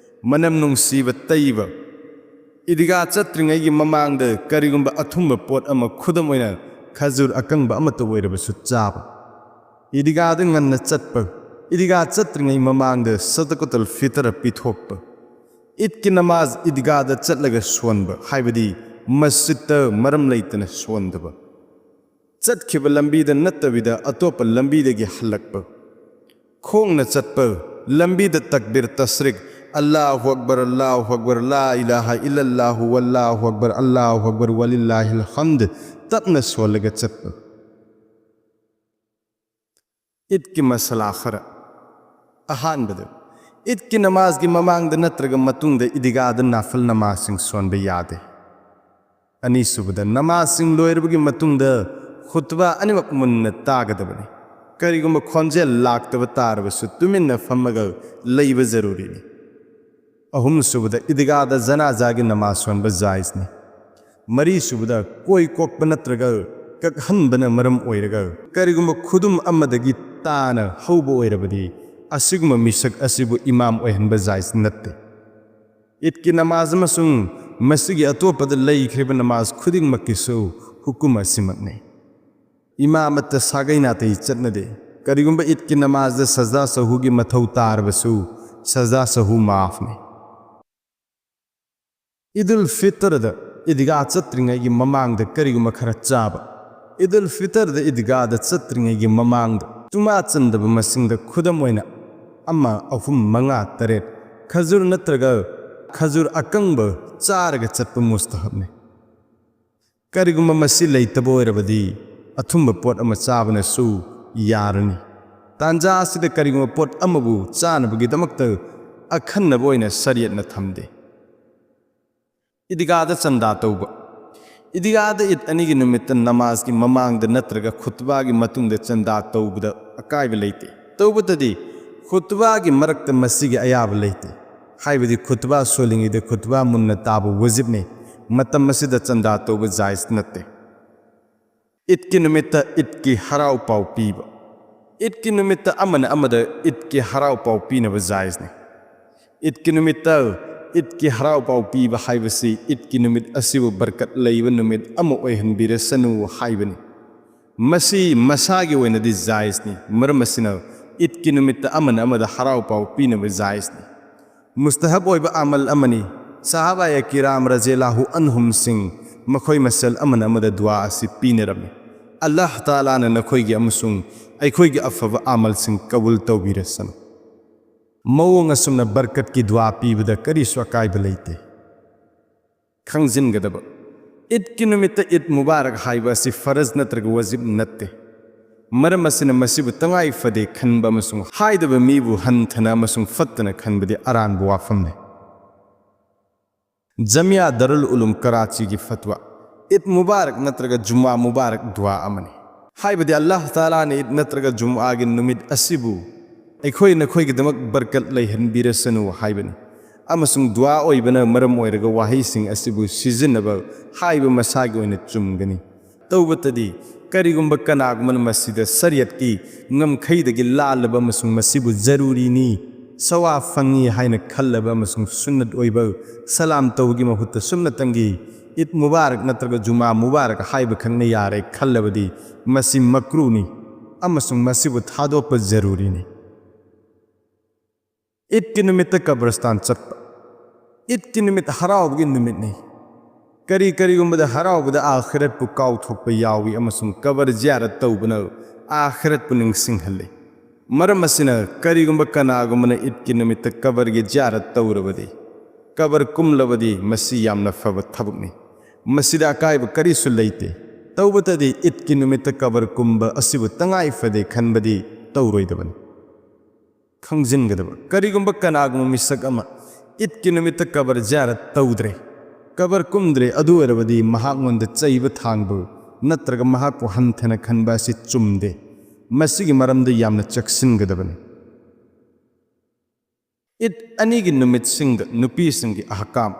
ꯃꯅꯝ ꯅꯨꯡꯁꯤꯕ ꯇꯩꯕ, ꯏꯗꯤꯒꯥ ꯆꯠꯇ꯭ꯔꯤꯉꯩꯒꯤ ꯃꯃꯥꯡꯗ ꯀꯔꯤꯒꯨꯝꯕ ꯑꯊꯨꯝꯕ ꯄꯣꯠ ꯑꯃ, ꯈꯨꯗꯝ ꯑꯣꯏꯅ ꯈꯖꯨꯔ ꯑꯀꯪꯕ ꯑꯃꯠꯇ ꯑꯣꯏꯔꯕꯁꯨ ꯆꯥꯕ, ꯏꯗꯤꯒꯥꯗ ꯉꯟꯅ ꯆꯠꯄ, ꯏꯗꯤꯒꯥ ꯆꯠꯇ꯭ꯔꯤꯉꯩ ꯃꯃꯥꯡꯗ ꯁꯗꯀꯇꯨꯜ ꯐꯤꯇꯔ ꯄꯤꯊꯣꯛꯄ, ꯏꯗꯀꯤ ꯅꯃꯥꯖ ꯏꯗꯤꯒꯥꯗ ꯆꯠꯂꯒ ꯁꯣꯟꯕ, ꯍꯥꯏꯕꯗꯤ ꯃꯁꯖꯤꯠꯇ ꯃꯔꯝ ꯂꯩꯇꯅ ꯁꯣꯟꯗꯕ, ꯆꯠꯈꯤꯕ ꯂꯝꯕꯤꯗ ꯅꯠꯇꯕꯤꯗ ꯑꯇꯣꯞꯄ ꯂꯝꯕꯤꯗꯒꯤ ꯍꯜꯂꯛꯄ, ꯈꯣꯡꯅ ꯆꯠꯄ, ꯂꯝꯕꯤꯗ ꯇꯛꯕꯤꯔ ꯇꯁꯔꯤꯛ, "ꯑꯜꯂꯥꯍꯨ ꯑꯛꯕꯔ, ꯑꯜꯂꯥꯍꯨ ꯑꯛꯕꯔ, ꯂꯥ ꯏꯂꯥꯍ ꯏꯜꯂꯜꯂꯥꯍꯨ, ꯋꯜꯂꯥꯍꯨ ꯑꯛꯕꯔ, ꯑꯜꯂꯥꯍꯨ ꯑꯛꯕꯔ, ꯋꯂꯤꯜꯂꯥꯍꯤꯜ ꯍꯝꯗ", ꯇꯞꯅ ꯁꯣꯜꯂꯒ ꯆꯠꯄ꯫ ꯏꯗꯀꯤ ꯃꯁꯂꯥ ꯈꯔ꯫ ꯑꯍꯥꯟꯕꯗ, ꯏꯗꯀꯤ ꯅꯃꯥꯖꯒꯤ ꯃꯃꯥꯡꯗ ꯅꯠꯇ꯭ꯔꯒ ꯃꯇꯨꯡꯗ ꯏꯗꯤꯒꯥꯗ ꯅꯥꯐꯤꯜ ꯅꯃꯥꯖꯁꯤꯡ ꯁꯣꯟꯕ ꯌꯥꯗꯦ꯫ ꯑꯅꯤꯁꯨꯕꯗ, ꯅꯃꯥꯖꯁꯤꯡ ꯂꯣꯏꯔꯕꯒꯤ ꯃꯇꯨꯡꯗ ꯈꯨꯠꯕꯥ ꯑꯅꯤꯃꯛ ꯃꯨꯟꯅ ꯇꯥꯒꯗꯕꯅꯤ꯫ ꯀꯔꯤꯒꯨꯝꯕ ꯈꯣꯟꯖꯦꯜ ꯂꯥꯛꯇꯕ ꯇꯥꯔꯕꯁꯨ ꯇꯨꯃꯤꯟꯅ ꯐꯝꯃꯒ ꯂꯩꯕ ꯖꯔꯨꯔꯤꯅꯤ꯫ ꯑꯍꯨꯝꯁꯨꯕꯗ, ꯏꯗꯤꯒꯥꯗ ꯖꯅꯥꯖꯥꯒꯤ ꯅꯃꯥꯖ ꯁꯣꯟꯕ ꯖꯥꯏꯖꯅꯤ꯫ ꯃꯔꯤꯁꯨꯕꯗ, ꯀꯣꯏ ꯀꯣꯛꯄ ꯅꯠꯇ꯭ꯔꯒ ꯀꯛꯍꯟꯕꯅ ꯃꯔꯝ ꯑꯣꯏꯔꯒ ꯀꯔꯤꯒꯨꯝꯕ ꯈꯨꯗꯨꯝ ꯑꯃꯗꯒꯤ ꯇꯥꯅ ꯍꯧꯕ ꯑꯣꯏꯔꯕꯗꯤ, ꯑꯁꯤꯒꯨꯝꯕ ꯃꯤꯁꯛ ꯑꯁꯤꯕꯨ ꯏꯃꯥꯝ ꯑꯣꯏꯍꯟꯕ ꯖꯥꯏꯖ ꯅꯠꯇꯦ꯫ ꯏꯗꯀꯤ ꯅꯃꯥꯖ ꯑꯃꯁꯨꯡ ꯃꯁꯤꯒꯤ ꯑꯇꯣꯞꯄꯗ ꯂꯩꯈ꯭ꯔꯤꯕ ꯅꯃꯥꯖ ꯈꯨꯗꯤꯡꯃꯛꯀꯤꯁꯨ ꯍꯨꯀꯨꯝ ꯑꯁꯤꯃꯛꯅꯤ꯫ ꯏꯃꯥꯃꯠꯇ ꯁꯥꯒꯩ ꯅꯥꯇꯩ ꯆꯠꯅꯗꯦ꯫ ꯀꯔꯤꯒꯨꯝꯕ ꯏꯗꯀꯤ ꯅꯃꯥꯖꯗ ꯁꯖꯗꯥ ꯁꯍꯨꯒꯤ ꯃꯊꯧ ꯇꯥꯔꯕꯁꯨ, ꯁꯖꯗꯥ ꯁꯍꯨ ꯃꯥꯐꯅꯤ꯫ ꯏꯗꯨꯜ ꯐꯤꯇꯔꯗ ꯏꯗꯤꯒꯥ ꯆꯠꯇ꯭ꯔꯤꯉꯩꯒꯤ ꯃꯃꯥꯡꯗ ꯀꯔꯤꯒꯨꯝꯕ ꯈꯔ ꯆꯥꯕ꯫ ꯏꯗꯨꯜ ꯐꯤꯇꯔꯗ ꯏꯗꯤꯒꯥꯗ ꯆꯠꯇ꯭ꯔꯤꯉꯩꯒꯤ ꯃꯃꯥꯡꯗ ꯆꯨꯃꯥ ꯆꯟꯗꯕ ꯃꯁꯤꯡꯗ, ꯈꯨꯗꯝ ꯑꯣꯏꯅ, ꯑꯃ, ꯑꯍꯨꯝ, ꯃꯉꯥ, ꯇꯔꯦꯠ, ꯈꯖꯨꯔ ꯅꯠꯇ꯭ꯔꯒ ꯈꯖꯨꯔ ꯑꯀꯪꯕ ꯆꯥꯔꯒ ꯆꯠꯄ ꯃꯨꯁꯇꯍꯕꯅꯤ꯫ ꯀꯔꯤꯒꯨꯝꯕ ꯃꯁꯤ ꯂꯩꯇꯕ ꯑꯣꯏꯔꯕꯗꯤ, ꯑꯊꯨꯝꯕ ꯄꯣꯠ ꯑꯃ ꯆꯥꯕꯅꯁꯨ ꯌꯥꯔꯅꯤ꯫ ꯇꯥꯟꯖꯥ ꯑꯁꯤꯗ ꯀꯔꯤꯒꯨꯝꯕ ꯄꯣꯠ ꯑꯃꯕꯨ ꯆꯥꯅꯕꯒꯤꯗꯃꯛꯇ ꯑꯈꯟꯅꯕ ꯑꯣꯏꯅ ꯁꯔꯤꯌꯠꯅ ꯊꯝꯗꯦ꯫ ꯏꯗꯤꯒꯥꯗ ꯆꯟꯗꯥ ꯇꯧꯕ꯫ ꯏꯗꯤꯒꯥꯗ ꯏꯗ ꯑꯅꯤꯒꯤ ꯅꯨꯃꯤꯠꯇ ꯅꯃꯥꯖꯒꯤ ꯃꯃꯥꯡꯗ ꯅꯠꯇ꯭ꯔꯒ ꯈꯨꯠꯕꯥꯒꯤ ꯃꯇꯨꯡꯗ ꯆꯟꯗꯥ ꯇꯧꯕꯗ ꯑꯀꯥꯏꯕ ꯂꯩꯇꯦ꯫ ꯇꯧꯕꯇꯗꯤ ꯈꯨꯠꯕꯥꯒꯤ ꯃꯔꯛꯇ ꯃꯁꯤꯒꯤ ꯑꯌꯥꯕ ꯂꯩꯇꯦ, ꯍꯥꯏꯕꯗꯤ ꯈꯨꯠꯕꯥ ꯁꯣꯜꯂꯤꯉꯩꯗ ꯈꯨꯠꯕꯥ ꯃꯨꯟꯅ ꯇꯥꯕ ꯋꯥꯖꯤꯕꯅꯤ꯫ ꯃꯇꯝ ꯑꯁꯤꯗ ꯆꯟꯗꯥ ꯇꯧꯕ ꯖꯥꯏꯖ ꯅꯠꯇꯦ꯫ ꯏꯗꯀꯤ ꯅꯨꯃꯤꯠꯇ ꯏꯗꯀꯤ ꯍꯔꯥꯎ ꯄꯥꯎ ꯄꯤꯕ꯫ ꯏꯗꯀꯤ ꯅꯨꯃꯤꯠꯇ ꯑꯃꯅ ꯑꯃꯗ ꯏꯗꯀꯤ ꯍꯔꯥꯎ ꯄꯥꯎ ꯄꯤꯅꯕ ꯖꯥꯏꯖꯅꯤ꯫ ꯏꯗꯀꯤ ꯅꯨꯃꯤꯠꯇ ꯏꯗꯀꯤ ꯍꯔꯥꯎ ꯄꯥꯎ ꯄꯤꯕ ꯍꯥꯏꯕꯁꯤ ꯏꯗꯀꯤ ꯅꯨꯃꯤꯠ ꯑꯁꯤꯕꯨ ꯕꯔꯀꯠ ꯂꯩꯕ ꯅꯨꯃꯤꯠ ꯑꯃ ꯑꯣꯏꯍꯟꯕꯤꯔꯁꯅꯨ ꯍꯥꯏꯕꯅꯤ꯫ ꯃꯁꯤ ꯃꯁꯥꯒꯤ ꯑꯣꯏꯅꯗꯤ ꯖꯥꯏꯖꯅꯤ, ꯃꯔꯝ ꯑꯁꯤꯅ ꯏꯗꯀꯤ ꯅꯨꯃꯤꯠꯇ ꯑꯃꯅ ꯑꯃꯗ ꯍꯔꯥꯎ ꯄꯥꯎ ꯄꯤꯅꯕ ꯖꯥꯏꯖꯅꯤ꯫ ꯃꯨꯁꯇꯍꯕ ꯑꯣꯏꯕ ꯑꯃꯜ ꯑꯃꯅꯤ꯫ ꯁꯍꯥꯕꯥꯌꯦ ꯀꯤꯔꯥꯝ ꯔꯖꯦꯂꯥꯍꯨ ꯑꯟꯍꯨꯝꯁꯤꯡ ꯃꯈꯣꯏ ꯃꯁꯦꯜ ꯑꯃꯅ ꯑꯃꯗ ꯗꯨꯋꯥ ꯑꯁꯤ ꯄꯤꯅꯔꯝꯃꯤ꯫ ꯑꯜꯂꯥꯍ ꯇꯥꯂꯥꯅ ꯅꯈꯣꯏꯒꯤ ꯑꯃꯁꯨꯡ ꯑꯩꯈꯣꯏꯒꯤ ꯑꯐꯕ ꯑꯃꯜꯁꯤꯡ ꯀꯕꯨꯜ ꯇꯧꯕꯤꯔꯁꯅꯨ꯫ ꯃꯑꯣꯡ ꯑꯁꯨꯝꯅ ꯕꯔꯀꯠꯀꯤ ꯗꯨꯋꯥ ꯄꯤꯕꯗ ꯀꯔꯤꯁꯨ ꯑꯀꯥꯏꯕ ꯂꯩꯇꯦ꯫ ꯈꯪꯖꯤꯟꯒꯗꯕ, ꯏꯗꯀꯤ ꯅꯨꯃꯤꯠꯇ ꯏꯗ ꯃꯨꯕꯥꯔꯛ ꯍꯥꯏꯕ ꯑꯁꯤ ꯐꯔꯖ ꯅꯠꯇ꯭ꯔꯒ ꯋꯥꯖꯤꯕ ꯅꯠꯇꯦ꯫ ꯃꯔꯝ ꯑꯁꯤꯅ ꯃꯁꯤꯕꯨ ꯇꯉꯥꯏ ꯐꯗꯦ ꯈꯟꯕ ꯑꯃꯁꯨꯡ ꯍꯥꯏꯗꯕ ꯃꯤꯕꯨ ꯍꯟꯊꯅ ꯑꯃꯁꯨꯡ ꯐꯠꯇꯅ ꯈꯟꯕꯗꯤ ꯑꯔꯥꯟꯕ ꯋꯥꯐꯝꯅꯤ꯫ ꯖꯃꯤꯌꯥ ꯗꯔꯨꯜ ꯎꯂꯨꯝ ꯀꯔꯥꯆꯤꯒꯤ ꯐꯠꯋꯥ, ꯏꯗ ꯃꯨꯕꯥꯔꯛ ꯅꯠꯇ꯭ꯔꯒ ꯖꯨꯃꯥ ꯃꯨꯕꯥꯔꯛ ꯗꯨꯋꯥ ꯑꯃꯅꯤ꯫ ꯍꯥꯏꯕꯗꯤ ꯑꯜꯂꯥꯍ ꯇꯥꯂꯥꯅ ꯏꯗ ꯅꯠꯇ꯭ꯔꯒ ꯖꯨꯃꯥꯒꯤ ꯅꯨꯃꯤꯠ ꯑꯁꯤꯕꯨ ꯑꯩꯈꯣꯏ ꯅꯈꯣꯏꯒꯤꯗꯃꯛ ꯕꯔꯀꯠ ꯂꯩꯍꯟꯕꯤꯔꯁꯅꯨ ꯍꯥꯏꯕꯅꯤ꯫ ꯑꯃꯁꯨꯡ ꯗꯨꯋꯥ ꯑꯣꯏꯕꯅ ꯃꯔꯝ ꯑꯣꯏꯔꯒ ꯋꯥꯍꯩꯁꯤꯡ ꯑꯁꯤꯕꯨ ꯁꯤꯖꯤꯟꯅꯕ ꯍꯥꯏꯕ ꯃꯁꯥꯒꯤ ꯑꯣꯏꯅ ꯆꯨꯝꯒꯅꯤ꯫ ꯇꯧꯕꯇꯗꯤ, ꯀꯔꯤꯒꯨꯝꯕ ꯀꯅꯥꯒꯨꯝꯕꯅ ꯃꯁꯤꯗ ꯁꯔꯤꯌꯠꯀꯤ ꯉꯝꯈꯩꯗꯒꯤ ꯂꯥꯜꯂꯕ ꯑꯃꯁꯨꯡ ꯃꯁꯤꯕꯨ ꯖꯔꯨꯔꯤꯅꯤ, ꯁꯋꯥꯕ ꯐꯪꯏ ꯍꯥꯏꯅ ꯈꯜꯂꯕ ꯑꯃꯁꯨꯡ ꯁꯨꯟꯅꯠ ꯑꯣꯏꯕ ꯁꯂꯥꯝ ꯇꯧꯕꯒꯤ ꯃꯍꯨꯠꯇ ꯁꯨꯝꯅꯇꯪꯒꯤ ꯏꯗ ꯃꯨꯕꯥꯔꯛ ꯅꯠꯇ꯭ꯔꯒ ꯖꯨꯃꯥ ꯃꯨꯕꯥꯔꯛ ꯍꯥꯏꯕ ꯈꯛꯅ ꯌꯥꯔꯦ ꯈꯜꯂꯕꯗꯤ, ꯃꯁꯤ ꯃꯀ꯭ꯔꯨꯅꯤ ꯑꯃꯁꯨꯡ ꯃꯁꯤꯕꯨ ꯊꯥꯗꯣꯛꯄ ꯖꯔꯨꯔꯤꯅꯤ꯫ ꯏꯗꯀꯤ ꯅꯨꯃꯤꯠꯇ ꯀꯕꯔꯁꯇꯥꯟ ꯆꯠꯄ꯫ ꯏꯗꯀꯤ ꯅꯨꯃꯤꯠ ꯍꯔꯥꯎꯕꯒꯤ ꯅꯨꯃꯤꯠꯅꯤ꯫ ꯀꯔꯤ ꯀꯔꯤꯒꯨꯝꯕꯗ ꯍꯔꯥꯎꯕꯗ ꯑꯥꯈꯤꯔꯠꯄꯨ ꯀꯥꯎꯊꯣꯛꯄ ꯌꯥꯎꯏ ꯑꯃꯁꯨꯡ ꯀꯕꯔ ꯖꯤꯌꯥꯔꯠ ꯇꯧꯕꯅ ꯑꯥꯈꯤꯔꯠꯄꯨ ꯅꯤꯡꯁꯤꯡꯍꯜꯂꯤ꯫ ꯃꯔꯝ ꯑꯁꯤꯅ, ꯀꯔꯤꯒꯨꯝꯕ ꯀꯅꯥꯒꯨꯝꯕꯅ ꯏꯗꯀꯤ ꯅꯨꯃꯤꯠꯇ ꯀꯕꯔꯒꯤ ꯖꯤꯌꯥꯔꯠ ꯇꯧꯔꯕꯗꯤ, ꯀꯕꯔ ꯀꯨꯝꯂꯕꯗꯤ, ꯃꯁꯤ ꯌꯥꯝꯅ ꯐꯕ ꯊꯕꯛꯅꯤ꯫ ꯃꯁꯤꯗ ꯑꯀꯥꯏꯕ ꯀꯔꯤꯁꯨ ꯂꯩꯇꯦ꯫ ꯇꯧꯕꯇꯗꯤ, ꯏꯗꯀꯤ ꯅꯨꯃꯤꯠꯇ ꯀꯕꯔ ꯀꯨꯝꯕ ꯑꯁꯤꯕꯨ ꯇꯉꯥꯏ ꯐꯗꯦ ꯈꯟꯕꯗꯤ ꯇꯧꯔꯣꯏꯗꯕꯅꯤ꯫ ꯈꯪꯖꯤꯟꯒꯗꯕ, ꯀꯔꯤꯒꯨꯝꯕ ꯀꯅꯥꯒꯨꯝꯕ ꯃꯤꯁꯛ ꯑꯃ ꯏꯗꯀꯤ ꯅꯨꯃꯤꯠꯇ ꯀꯕꯔ ꯖꯤꯌꯥꯔꯠ ꯇꯧꯗ꯭ꯔꯦ, ꯀꯕꯔ ꯀꯨꯝꯗ꯭ꯔꯦ, ꯑꯗꯨ ꯑꯣꯏꯔꯕꯗꯤ ꯃꯍꯥꯛꯉꯣꯟꯗ ꯆꯩꯕ ꯊꯥꯡꯕ ꯅꯠꯇ꯭ꯔꯒ ꯃꯍꯥꯛꯄꯨ ꯍꯟꯊꯅ ꯈꯟꯕ ꯑꯁꯤ ꯆꯨꯝꯗꯦ꯫ ꯃꯁꯤꯒꯤ ꯃꯔꯝꯗ ꯌꯥꯝꯅ ꯆꯦꯛꯁꯤꯟꯒꯗꯕꯅꯤ꯫ ꯏꯗ ꯑꯅꯤꯒꯤ ꯅꯨꯃꯤꯠꯁꯤꯡꯗ ꯅꯨꯄꯤꯁꯤꯡꯒꯤ ꯑꯍꯀꯥꯝ꯫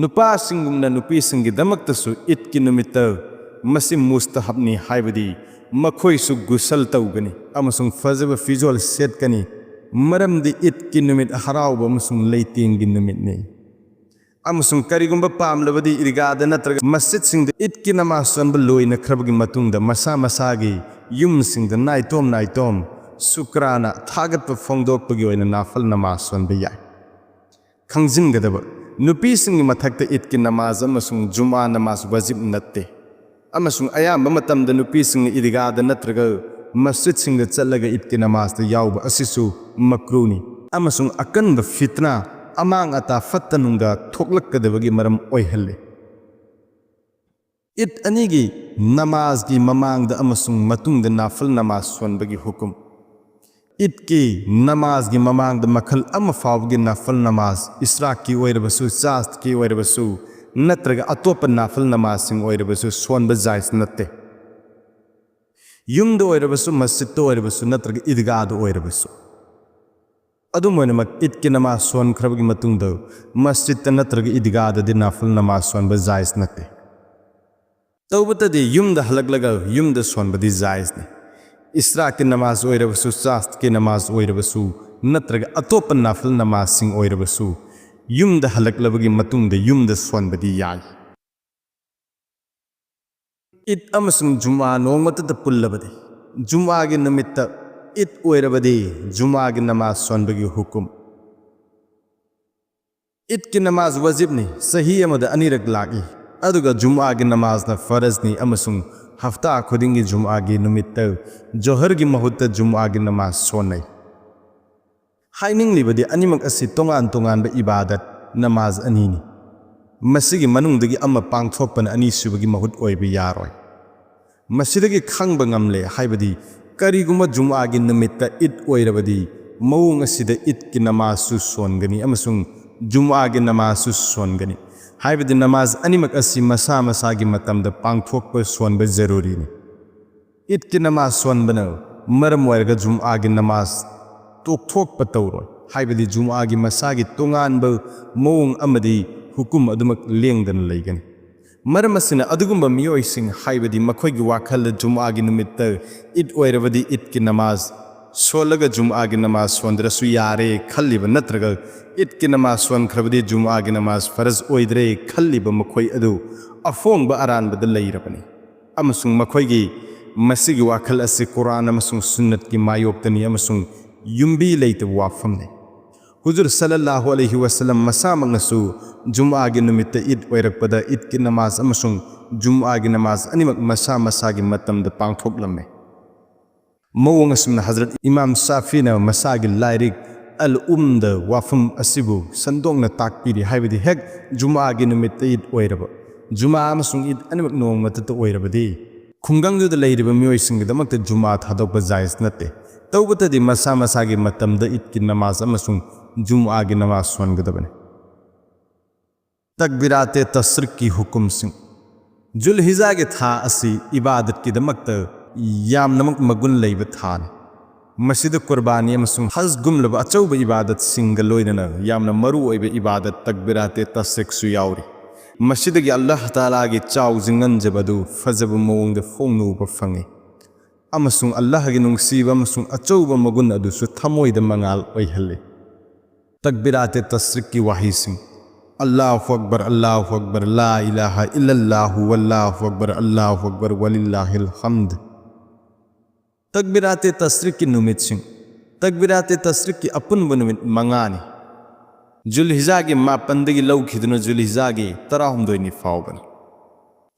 ꯅꯨꯄꯥꯁꯤꯡꯒꯨꯝꯅ ꯅꯨꯄꯤꯁꯤꯡꯒꯤꯗꯃꯛꯇꯁꯨ ꯏꯗꯀꯤ ꯅꯨꯃꯤꯠꯇ ꯃꯁꯤ ꯃꯨꯁꯇꯍꯕꯅꯤ, ꯍꯥꯏꯕꯗꯤ ꯃꯈꯣꯏꯁꯨ ꯒꯨꯁꯜ ꯇꯧꯒꯅꯤ ꯑꯃꯁꯨꯡ ꯐꯖꯕ ꯐꯤꯖꯣꯜ ꯁꯦꯠꯀꯅꯤ, ꯃꯔꯝꯗꯤ ꯏꯗꯀꯤ ꯅꯨꯃꯤꯠ ꯍꯔꯥꯎꯕ ꯑꯃꯁꯨꯡ ꯂꯩꯇꯦꯡꯒꯤ ꯅꯨꯃꯤꯠꯅꯤ꯫ ꯑꯃꯁꯨꯡ ꯀꯔꯤꯒꯨꯝꯕ ꯄꯥꯝꯂꯕꯗꯤ ꯏꯗꯒꯥꯗ ꯅꯠꯇ꯭ꯔꯒ ꯃꯁꯖꯤꯗꯁꯤꯡꯗ ꯏꯗꯀꯤ ꯅꯃꯥꯖ ꯁꯣꯟꯕ ꯂꯣꯏꯅꯈ꯭ꯔꯕꯒꯤ ꯃꯇꯨꯡꯗ ꯃꯁꯥ ꯃꯁꯥꯒꯤ ꯌꯨꯝꯁꯤꯡꯗ ꯅꯥꯏꯇꯣꯝ ꯅꯥꯏꯇꯣꯝ ꯁꯨꯀ꯭ꯔꯥꯅ ꯊꯥꯒꯠꯄ ꯐꯣꯡꯗꯣꯛꯄꯒꯤ ꯑꯣꯏꯅ ꯅꯥꯐꯜ ꯅꯃꯥꯖ ꯁꯣꯟꯕ ꯌꯥꯏ꯫ ꯈꯪꯖꯤꯟꯒꯗꯕ, ꯅꯨꯄꯤꯁꯤꯡꯒꯤ ꯃꯊꯛꯇ ꯏꯗꯀꯤ ꯅꯃꯥꯖ ꯑꯃꯁꯨꯡ ꯖꯨꯃꯥ ꯅꯃꯥꯖ ꯋꯥꯖꯤꯕ ꯅꯠꯇꯦ, ꯑꯃꯁꯨꯡ ꯑꯌꯥꯝꯕ ꯃꯇꯝꯗ ꯅꯨꯄꯤꯁꯤꯡꯅ ꯏꯗꯒꯥꯗ ꯅꯠꯇ꯭ꯔꯒ ꯃꯁꯖꯤꯗꯁꯤꯡꯗ ꯆꯠꯂꯒ ꯏꯗꯀꯤ ꯅꯃꯥꯖꯇ ꯌꯥꯎꯕ ꯑꯁꯤꯁꯨ ꯃꯀ꯭ꯔꯨꯅꯤ, ꯑꯃꯁꯨꯡ ꯑꯀꯟꯕ ꯐꯤꯠꯅꯥ, ꯑꯃꯥꯡ ꯑꯇꯥ ꯐꯠꯇ ꯅꯨꯡꯗ ꯊꯣꯛꯂꯛꯀꯗꯕꯒꯤ ꯃꯔꯝ ꯑꯣꯏꯍꯜꯂꯤ꯫ ꯏꯗ ꯑꯅꯤꯒꯤ ꯅꯃꯥꯖꯒꯤ ꯃꯃꯥꯡꯗ ꯑꯃꯁꯨꯡ ꯃꯇꯨꯡꯗ ꯅꯥꯐꯜ ꯅꯃꯥꯖ ꯁꯣꯟꯕꯒꯤ ꯍꯨꯀꯨꯝ꯫ ꯏꯗꯀꯤ ꯅꯃꯥꯖꯒꯤ ꯃꯃꯥꯡꯗ ꯃꯈꯜ ꯑꯃ ꯐꯥꯎꯕꯒꯤ ꯅꯥꯐꯜ ꯅꯃꯥꯖ, ꯏꯁ꯭ꯔꯥꯛꯀꯤ ꯑꯣꯏꯔꯕꯁꯨ, ꯆꯥꯁ꯭ꯠꯀꯤ ꯑꯣꯏꯔꯕꯁꯨ, ꯅꯠꯇ꯭ꯔꯒ ꯑꯇꯣꯞꯄ ꯅꯥꯐꯜ ꯅꯃꯥꯖꯁꯤꯡ ꯑꯣꯏꯔꯕꯁꯨ ꯁꯣꯟꯕ ꯖꯥꯏꯖ ꯅꯠꯇꯦ꯫ ꯌꯨꯝꯗ ꯑꯣꯏꯔꯕꯁꯨ, ꯃꯁꯖꯤꯗꯇ ꯑꯣꯏꯔꯕꯁꯨ, ꯅꯠꯇ꯭ꯔꯒ ꯏꯗꯒꯥꯗ ꯑꯣꯏꯔꯕꯁꯨ꯫ ꯑꯗꯨꯝ ꯑꯣꯏꯅꯃꯛ, ꯏꯗꯀꯤ ꯅꯃꯥꯖ ꯁꯣꯟꯈ꯭ꯔꯕꯒꯤ ꯃꯇꯨꯡꯗ ꯃꯁꯖꯤꯗꯇ ꯅꯠꯇ꯭ꯔꯒ ꯏꯗꯒꯥꯗꯗꯤ ꯅꯥꯐꯜ ꯅꯃꯥꯖ ꯁꯣꯟꯕ ꯖꯥꯏꯖ ꯅꯠꯇꯦ꯫ ꯇꯧꯕꯇꯗꯤ ꯌꯨꯝꯗ ꯍꯜꯂꯛꯂꯒ ꯌꯨꯝꯗ ꯁꯣꯟꯕꯗꯤ ꯖꯥꯏꯖꯅꯤ꯫ ꯏꯁ꯭ꯔꯥꯛꯀꯤ ꯅꯃꯥꯖ ꯑꯣꯏꯔꯕꯁꯨ, ꯆꯥꯁ꯭ꯠꯀꯤ ꯅꯃꯥꯖ ꯑꯣꯏꯔꯕꯁꯨ, ꯅꯠꯇ꯭ꯔꯒ ꯑꯇꯣꯞꯄ ꯅꯥꯐꯜ ꯅꯃꯥꯖꯁꯤꯡ ꯑꯣꯏꯔꯕꯁꯨ, ꯌꯨꯝꯗ ꯍꯜꯂꯛꯂꯕꯒꯤ ꯃꯇꯨꯡꯗ ꯌꯨꯝꯗ ꯁꯣꯟꯕꯗꯤ ꯌꯥꯏ꯫ ꯏꯗ ꯑꯃꯁꯨꯡ ꯖꯨꯃꯥ ꯅꯣꯡꯃꯇꯗ ꯄꯨꯜꯂꯕꯗꯤ, ꯖꯨꯃꯥꯒꯤ ꯅꯨꯃꯤꯠꯇ ꯏꯗ ꯑꯣꯏꯔꯕꯗꯤ ꯖꯨꯃꯥꯒꯤ ꯅꯃꯥꯖ ꯁꯣꯟꯕꯒꯤ ꯍꯨꯀꯨꯝ꯫ ꯏꯗꯀꯤ ꯅꯃꯥꯖ ꯋꯥꯖꯤꯕꯅꯤ, ꯆꯍꯤ ꯑꯃꯗ ꯑꯅꯤꯔꯛ ꯂꯥꯛꯏ, ꯑꯗꯨꯒ ꯖꯨꯃꯥꯒꯤ ꯅꯃꯥꯖꯅ ꯐꯔꯖꯅꯤ, ꯑꯃꯁꯨꯡ ꯍꯞꯇꯥ ꯈꯨꯗꯤꯡꯒꯤ ꯖꯨꯃꯥꯒꯤ ꯅꯨꯃꯤꯠꯇ ꯖꯣꯍꯔꯒꯤ ꯃꯍꯨꯠꯇ ꯖꯨꯃꯥꯒꯤ ꯅꯃꯥꯖ ꯁꯣꯟꯅꯩ꯫ ꯍꯥꯏꯅꯤꯡꯂꯤꯕꯗꯤ, ꯑꯅꯤꯃꯛ ꯑꯁꯤ ꯇꯣꯉꯥꯟ ꯇꯣꯉꯥꯟꯕ ꯏꯕꯥꯗꯠ, ꯅꯃꯥꯖ ꯑꯅꯤꯅꯤ꯫ ꯃꯁꯤꯒꯤ ꯃꯅꯨꯡꯗꯒꯤ ꯑꯃ ꯄꯥꯡꯊꯣꯛꯄꯅ ꯑꯅꯤꯁꯨꯕꯒꯤ ꯃꯍꯨꯠ ꯑꯣꯏꯕ ꯌꯥꯔꯣꯏ꯫ ꯃꯁꯤꯗꯒꯤ ꯈꯪꯕ ꯉꯝꯂꯦ, ꯍꯥꯏꯕꯗꯤ ꯀꯔꯤꯒꯨꯝꯕ ꯖꯨꯃꯥꯒꯤ ꯅꯨꯃꯤꯠꯇ ꯏꯗ ꯑꯣꯏꯔꯕꯗꯤ, ꯃꯑꯣꯡ ꯑꯁꯤꯗ ꯏꯗꯀꯤ ꯅꯃꯥꯖꯁꯨ ꯁꯣꯟꯒꯅꯤ ꯑꯃꯁꯨꯡ ꯖꯨꯃꯥꯒꯤ ꯅꯃꯥꯖꯁꯨ ꯁꯣꯟꯒꯅꯤ, ꯍꯥꯏꯕꯗꯤ ꯅꯃꯥꯖ ꯑꯅꯤꯃꯛ ꯑꯁꯤ ꯃꯁꯥ ꯃꯁꯥꯒꯤ ꯃꯇꯝꯗ ꯄꯥꯡꯊꯣꯛꯄ ꯁꯣꯟꯕ ꯖꯔꯨꯔꯤꯅꯤ꯫ ꯏꯗꯀꯤ ꯅꯃꯥꯖ ꯁꯣꯟꯕꯅ ꯃꯔꯝ ꯑꯣꯏꯔꯒ ꯖꯨꯃꯥꯒꯤ ꯅꯃꯥꯖ ꯇꯣꯛꯊꯣꯛꯄ ꯇꯧꯔꯣꯏ, ꯍꯥꯏꯕꯗꯤ ꯖꯨꯃꯥꯒꯤ ꯃꯁꯥꯒꯤ ꯇꯣꯉꯥꯟꯕ ꯃꯑꯣꯡ ꯑꯃꯗꯤ ꯍꯨꯀꯨꯝ ꯑꯗꯨꯃꯛ ꯂꯦꯡꯗꯅ ꯂꯩꯒꯅꯤ꯫ ꯃꯔꯝ ꯑꯁꯤꯅ ꯑꯗꯨꯒꯨꯝꯕ ꯃꯤꯑꯣꯏꯁꯤꯡ, ꯍꯥꯏꯕꯗꯤ ꯃꯈꯣꯏꯒꯤ ꯋꯥꯈꯜꯗ ꯖꯨꯝꯑꯥꯒꯤ ꯅꯨꯃꯤꯠꯇ ꯏꯗ ꯑꯣꯏꯔꯕꯗꯤ ꯏꯗꯀꯤ ꯅꯃꯥꯖ ꯁꯣꯜꯂꯒ ꯖꯨꯝꯑꯥꯒꯤ ꯅꯃꯥꯖ ꯁꯣꯟꯗ꯭ꯔꯁꯨ ꯌꯥꯔꯦ ꯈꯜꯂꯤꯕ ꯅꯠꯇ꯭ꯔꯒ ꯏꯗꯀꯤ ꯅꯃꯥꯖ ꯁꯣꯟꯈ꯭ꯔꯕꯗꯤ ꯖꯨꯝꯑꯥꯒꯤ ꯅꯃꯥꯖ ꯐꯔꯖ ꯑꯣꯏꯗ꯭ꯔꯦ ꯈꯜꯂꯤꯕ ꯃꯈꯣꯏ ꯑꯗꯨ ꯑꯍꯣꯡꯕ ꯑꯔꯥꯟꯕꯗ ꯂꯩꯔꯕꯅꯤ꯫ ꯑꯃꯁꯨꯡ ꯃꯈꯣꯏꯒꯤ ꯃꯁꯤꯒꯤ ꯋꯥꯈꯜ ꯑꯁꯤ ꯀꯨꯔꯥꯟ ꯑꯃꯁꯨꯡ ꯁꯨꯟꯅꯠꯀꯤ ꯃꯥꯌꯣꯛꯇꯅꯤ ꯑꯃꯁꯨꯡ ꯌꯨꯝꯕꯤ ꯂꯩꯇꯕ ꯋꯥꯐꯝꯅꯤ꯫ ꯍꯨꯖꯨꯔ ꯁꯜꯂꯜꯂꯥꯍꯨ ꯑꯂꯩꯍꯤ ꯋꯁꯜꯂꯝ ꯃꯁꯥꯃꯛꯅꯁꯨ ꯖꯨꯝꯑꯥꯒꯤ ꯅꯨꯃꯤꯠꯇ ꯏꯗ ꯑꯣꯏꯔꯛꯄꯗ ꯏꯗꯀꯤ ꯅꯃꯥꯖ ꯑꯃꯁꯨꯡ ꯖꯨꯝꯑꯥꯒꯤ ꯅꯃꯥꯖ ꯑꯅꯤꯃꯛ ꯃꯁꯥ ꯃꯁꯥꯒꯤ ꯃꯇꯝꯗ ꯄꯥꯡꯊꯣꯛꯂꯝꯃꯤ꯫ ꯃꯑꯣꯡ ꯑꯁꯨꯝꯅ ꯍꯖꯔꯠ ꯏꯃꯥꯝ ꯁꯥꯐꯤꯅ ꯃꯁꯥꯒꯤ ꯂꯥꯏꯔꯤꯛ ꯑꯜ ꯎꯝꯗ ꯋꯥꯐꯝ ꯑꯁꯤꯕꯨ ꯁꯟꯗꯣꯛꯅ ꯇꯥꯛꯄꯤꯔꯤ, ꯍꯥꯏꯕꯗꯤ ꯍꯦꯛ ꯖꯨꯝꯑꯥꯒꯤ ꯅꯨꯃꯤꯠꯇ ꯏꯗ ꯑꯣꯏꯔꯕ, ꯖꯨꯝꯑꯥ ꯑꯃꯁꯨꯡ ꯏꯗ ꯑꯅꯤꯃꯛ ꯅꯣꯡꯃꯇꯇ ꯑꯣꯏꯔꯕꯗꯤ, ꯈꯨꯡꯒꯪꯗꯨꯗ ꯂꯩꯔꯤꯕ ꯃꯤꯑꯣꯏꯁꯤꯡꯒꯤꯗꯃꯛꯇ ꯖꯨꯝꯑꯥ ꯊꯥꯗꯣꯛꯄ ꯖꯥꯏꯖ ꯅꯠꯇꯦ꯫ ꯇꯧꯕꯇꯗꯤ ꯃꯁꯥ ꯃꯁꯥꯒꯤ ꯃꯇꯝꯗ ꯏꯗꯀꯤ ꯅꯃꯥꯖ ꯑꯃꯁꯨꯡ ꯖꯨꯝꯑꯥꯒꯤ ꯅꯃꯥꯖ ꯁꯣꯟꯒꯗꯕꯅꯤ꯫ ꯇꯛꯕꯤꯔꯥꯇꯦ ꯇꯁꯔꯤꯛꯀꯤ ꯍꯨꯀꯨꯝꯁꯤꯡ꯫ ꯖꯨꯜꯍꯤꯖꯥꯒꯤ ꯊꯥ ꯑꯁꯤ ꯏꯕꯥꯗꯠꯀꯤꯗꯃꯛꯇ ꯌꯥꯝꯅꯃꯛ ꯃꯒꯨꯟ ꯂꯩꯕ ꯊꯥꯅꯤ꯫ ꯃꯁꯤꯗ ꯀꯨꯔꯕꯥꯅꯤ ꯑꯃꯁꯨꯡ ꯍꯖꯒꯨꯝꯂꯕ ꯑꯆꯧꯕ ꯏꯕꯥꯗꯠꯁꯤꯡꯒ ꯂꯣꯏꯅꯅ ꯌꯥꯝꯅ ꯃꯔꯨ ꯑꯣꯏꯕ ꯏꯕꯥꯗꯠ ꯇꯛꯕꯤꯔꯥꯇꯦ ꯇꯁꯔꯤꯛꯁꯨ ꯌꯥꯎꯔꯤ꯫ ꯃꯁꯤꯗꯒꯤ ꯑꯜꯂꯥꯍ ꯇꯥꯂꯥꯒꯤ ꯆꯥꯎ ꯖꯤꯡꯉꯟꯖꯕ ꯑꯗꯨ ꯐꯖꯕ ꯃꯑꯣꯡꯗ ꯐꯣꯡꯅ ꯎꯕ ꯐꯪꯉꯤ꯫ ꯑꯃꯁꯨꯡ ꯑꯜꯂꯥꯍꯒꯤ ꯅꯨꯡꯁꯤꯕ ꯑꯃꯁꯨꯡ ꯑꯆꯧꯕ ꯃꯒꯨꯟ ꯑꯗꯨꯁꯨ ꯊꯃꯣꯏꯗ ꯃꯉꯥꯜ ꯑꯣꯏꯍꯜꯂꯤ꯫ ꯇꯛꯕꯤꯔꯥꯇꯦ ꯇꯁꯔꯤꯛꯀꯤ ꯋꯥꯍꯩꯁꯤꯡ: ꯑꯜꯂꯥꯍꯨ ꯑꯛꯕꯔ, ꯑꯜꯂꯥꯍꯨ ꯑꯛꯕꯔ, ꯂꯥ ꯏꯂꯥꯍ ꯏꯜꯂꯜꯂꯥꯍꯨ, ꯋꯜꯂꯥꯍꯨ ꯑꯛꯕꯔ, ꯑꯜꯂꯥꯍꯨ ꯑꯛꯕꯔ, ꯋꯂꯤꯜꯂꯥꯍꯤꯜ ꯍꯝꯗ꯫ ꯇꯛꯕꯤꯔꯥꯇꯦ ꯇꯁꯔꯤꯛꯀꯤ ꯅꯨꯃꯤꯠꯁꯤꯡ꯫ ꯇꯛꯕꯤꯔꯥꯇꯦ ꯇꯁꯔꯤꯛꯀꯤ ꯑꯄꯨꯟꯕ ꯅꯨꯃꯤꯠ ꯃꯉꯥꯅꯤ꯫ ꯖꯨꯜꯍꯤꯖꯥꯒꯤ ꯃꯥꯄꯟꯗꯒꯤ ꯂꯧꯈꯤꯗꯨꯅ ꯖꯨꯜꯍꯤꯖꯥꯒꯤ ꯇꯔꯥꯍꯨꯝꯗꯣꯏꯅꯤ ꯐꯥꯎꯕꯅꯤ꯫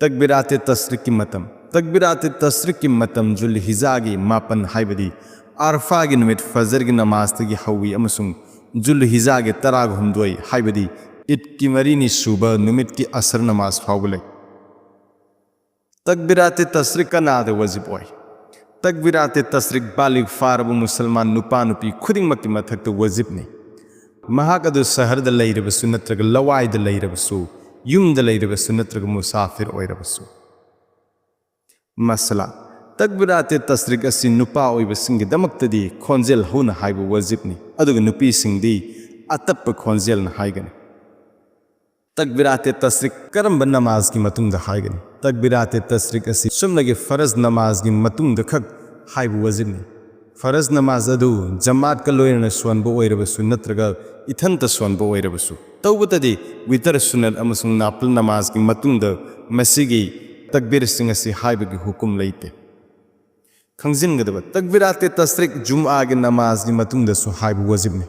ꯇꯛꯕꯤꯔꯥꯇꯦ ꯇꯁꯔꯤꯛꯀꯤ ꯃꯇꯝ꯫ ꯇꯛꯕꯤꯔꯥꯇꯦ ꯇꯁꯔꯤꯛꯀꯤ ꯃꯇꯝ ꯖꯨꯜꯍꯤꯖꯥꯒꯤ ꯃꯥꯄꯟ, ꯍꯥꯏꯕꯗꯤ ꯑꯔꯐꯥꯒꯤ ꯅꯨꯃꯤꯠ ꯐꯖꯔꯒꯤ ꯅꯃꯥꯖꯇꯒꯤ ꯍꯧꯏ ꯑꯃꯁꯨꯡ ꯖꯨꯜꯍꯤꯖꯥꯒꯤ ꯇꯔꯥꯒ ꯍꯨꯝꯗꯣꯏ, ꯍꯥꯏꯕꯗꯤ ꯏꯗꯀꯤ ꯃꯔꯤꯅꯤ ꯁꯨꯕ ꯅꯨꯃꯤꯠꯀꯤ ꯑꯁꯔ ꯅꯃꯥꯖ ꯐꯥꯎꯕ ꯂꯩ꯫ ꯇꯛꯕꯤꯔꯥꯇꯦ ꯇꯁꯔꯤꯛ ꯀꯅꯥꯗ ꯋꯥꯖꯤꯕ ꯑꯣꯏ? ꯇꯛꯕꯤꯔꯥꯇꯦ ꯇꯁꯔꯤꯛ ꯕꯥꯂꯤꯒ ꯐꯥꯔꯕ ꯃꯨꯁꯜꯃꯥꯟ ꯅꯨꯄꯥ ꯅꯨꯄꯤ ꯈꯨꯗꯤꯡꯃꯛꯀꯤ ꯃꯊꯛꯇ ꯋꯥꯖꯤꯕꯅꯤ꯫ ꯃꯍꯥꯛ ꯑꯗꯨ ꯁꯍꯔꯗ ꯂꯩꯔꯕꯁꯨ ꯅꯠꯇ꯭ꯔꯒ ꯂꯋꯥꯏꯗ ꯂꯩꯔꯕꯁꯨ, ꯌꯨꯝꯗ ꯂꯩꯔꯕꯁꯨ ꯅꯠꯇ꯭ꯔꯒ ꯃꯨꯁꯥꯐꯤꯔ ꯑꯣꯏꯔꯕꯁꯨ꯫ ꯃꯁꯂꯥ: ꯇꯛꯕꯤꯔꯥꯇꯦ ꯇꯁꯔꯤꯛ ꯑꯁꯤ ꯅꯨꯄꯥ ꯑꯣꯏꯕꯁꯤꯡꯒꯤꯗꯃꯛꯇꯗꯤ ꯈꯣꯟꯖꯦꯜ ꯍꯧꯅ ꯍꯥꯏꯕ ꯋꯥꯖꯤꯕꯅꯤ, ꯑꯗꯨꯒ ꯅꯨꯄꯤꯁꯤꯡꯗꯤ ꯑꯇꯞꯄ ꯈꯣꯟꯖꯦꯜꯅ ꯍꯥꯏꯒꯅꯤ꯫ ꯇꯛꯕꯤꯔꯥꯇꯦ ꯇꯁ꯭ꯔꯤꯛ ꯀꯔꯝꯕ ꯅꯃꯥꯖꯒꯤ ꯃꯇꯨꯡꯗ ꯍꯥꯏꯒꯅꯤ? ꯇꯛꯕꯤꯔꯥꯇꯦ ꯇꯁ꯭ꯔꯤꯛ ꯑꯁꯤ ꯁꯨꯞꯅꯒꯤ ꯐꯔꯖ ꯅꯃꯥꯖꯒꯤ ꯃꯇꯨꯡꯗ ꯈꯛ ꯍꯥꯏꯕ ꯋꯥꯖꯤꯕꯅꯤ꯫ ꯐꯔꯖ ꯅꯃꯥꯖ ꯑꯗꯨ ꯖꯃꯥꯠꯀ ꯂꯣꯏꯅꯅ ꯁꯣꯟꯕ ꯑꯣꯏꯔꯕꯁꯨ ꯅꯠꯇ꯭ꯔꯒ ꯏꯊꯟꯇ ꯁꯣꯟꯕ ꯑꯣꯏꯔꯕꯁꯨ, ꯇꯧꯕꯇꯗꯤ ꯋꯤꯇꯔ ꯁꯨꯅꯠ ꯑꯃꯁꯨꯡ ꯅꯥꯐꯤꯜ ꯅꯃꯥꯖꯒꯤ ꯃꯇꯨꯡꯗ ꯃꯁꯤꯒꯤ ꯇꯛꯕꯤꯔꯁꯤꯡ ꯑꯁꯤ ꯍꯥꯏꯕꯒꯤ ꯍꯨꯀꯨꯝ ꯂꯩꯇꯦ꯫ ꯈꯪꯖꯤꯟꯒꯗꯕ, ꯇꯛꯕꯤꯔꯥꯇꯦ ꯇꯁ꯭ꯔꯤꯛ ꯖꯨꯝꯑꯥꯒꯤ ꯅꯃꯥꯖꯒꯤ ꯃꯇꯨꯡꯗꯁꯨ ꯍꯥꯏꯕ ꯋꯥꯖꯤꯕꯅꯤ꯫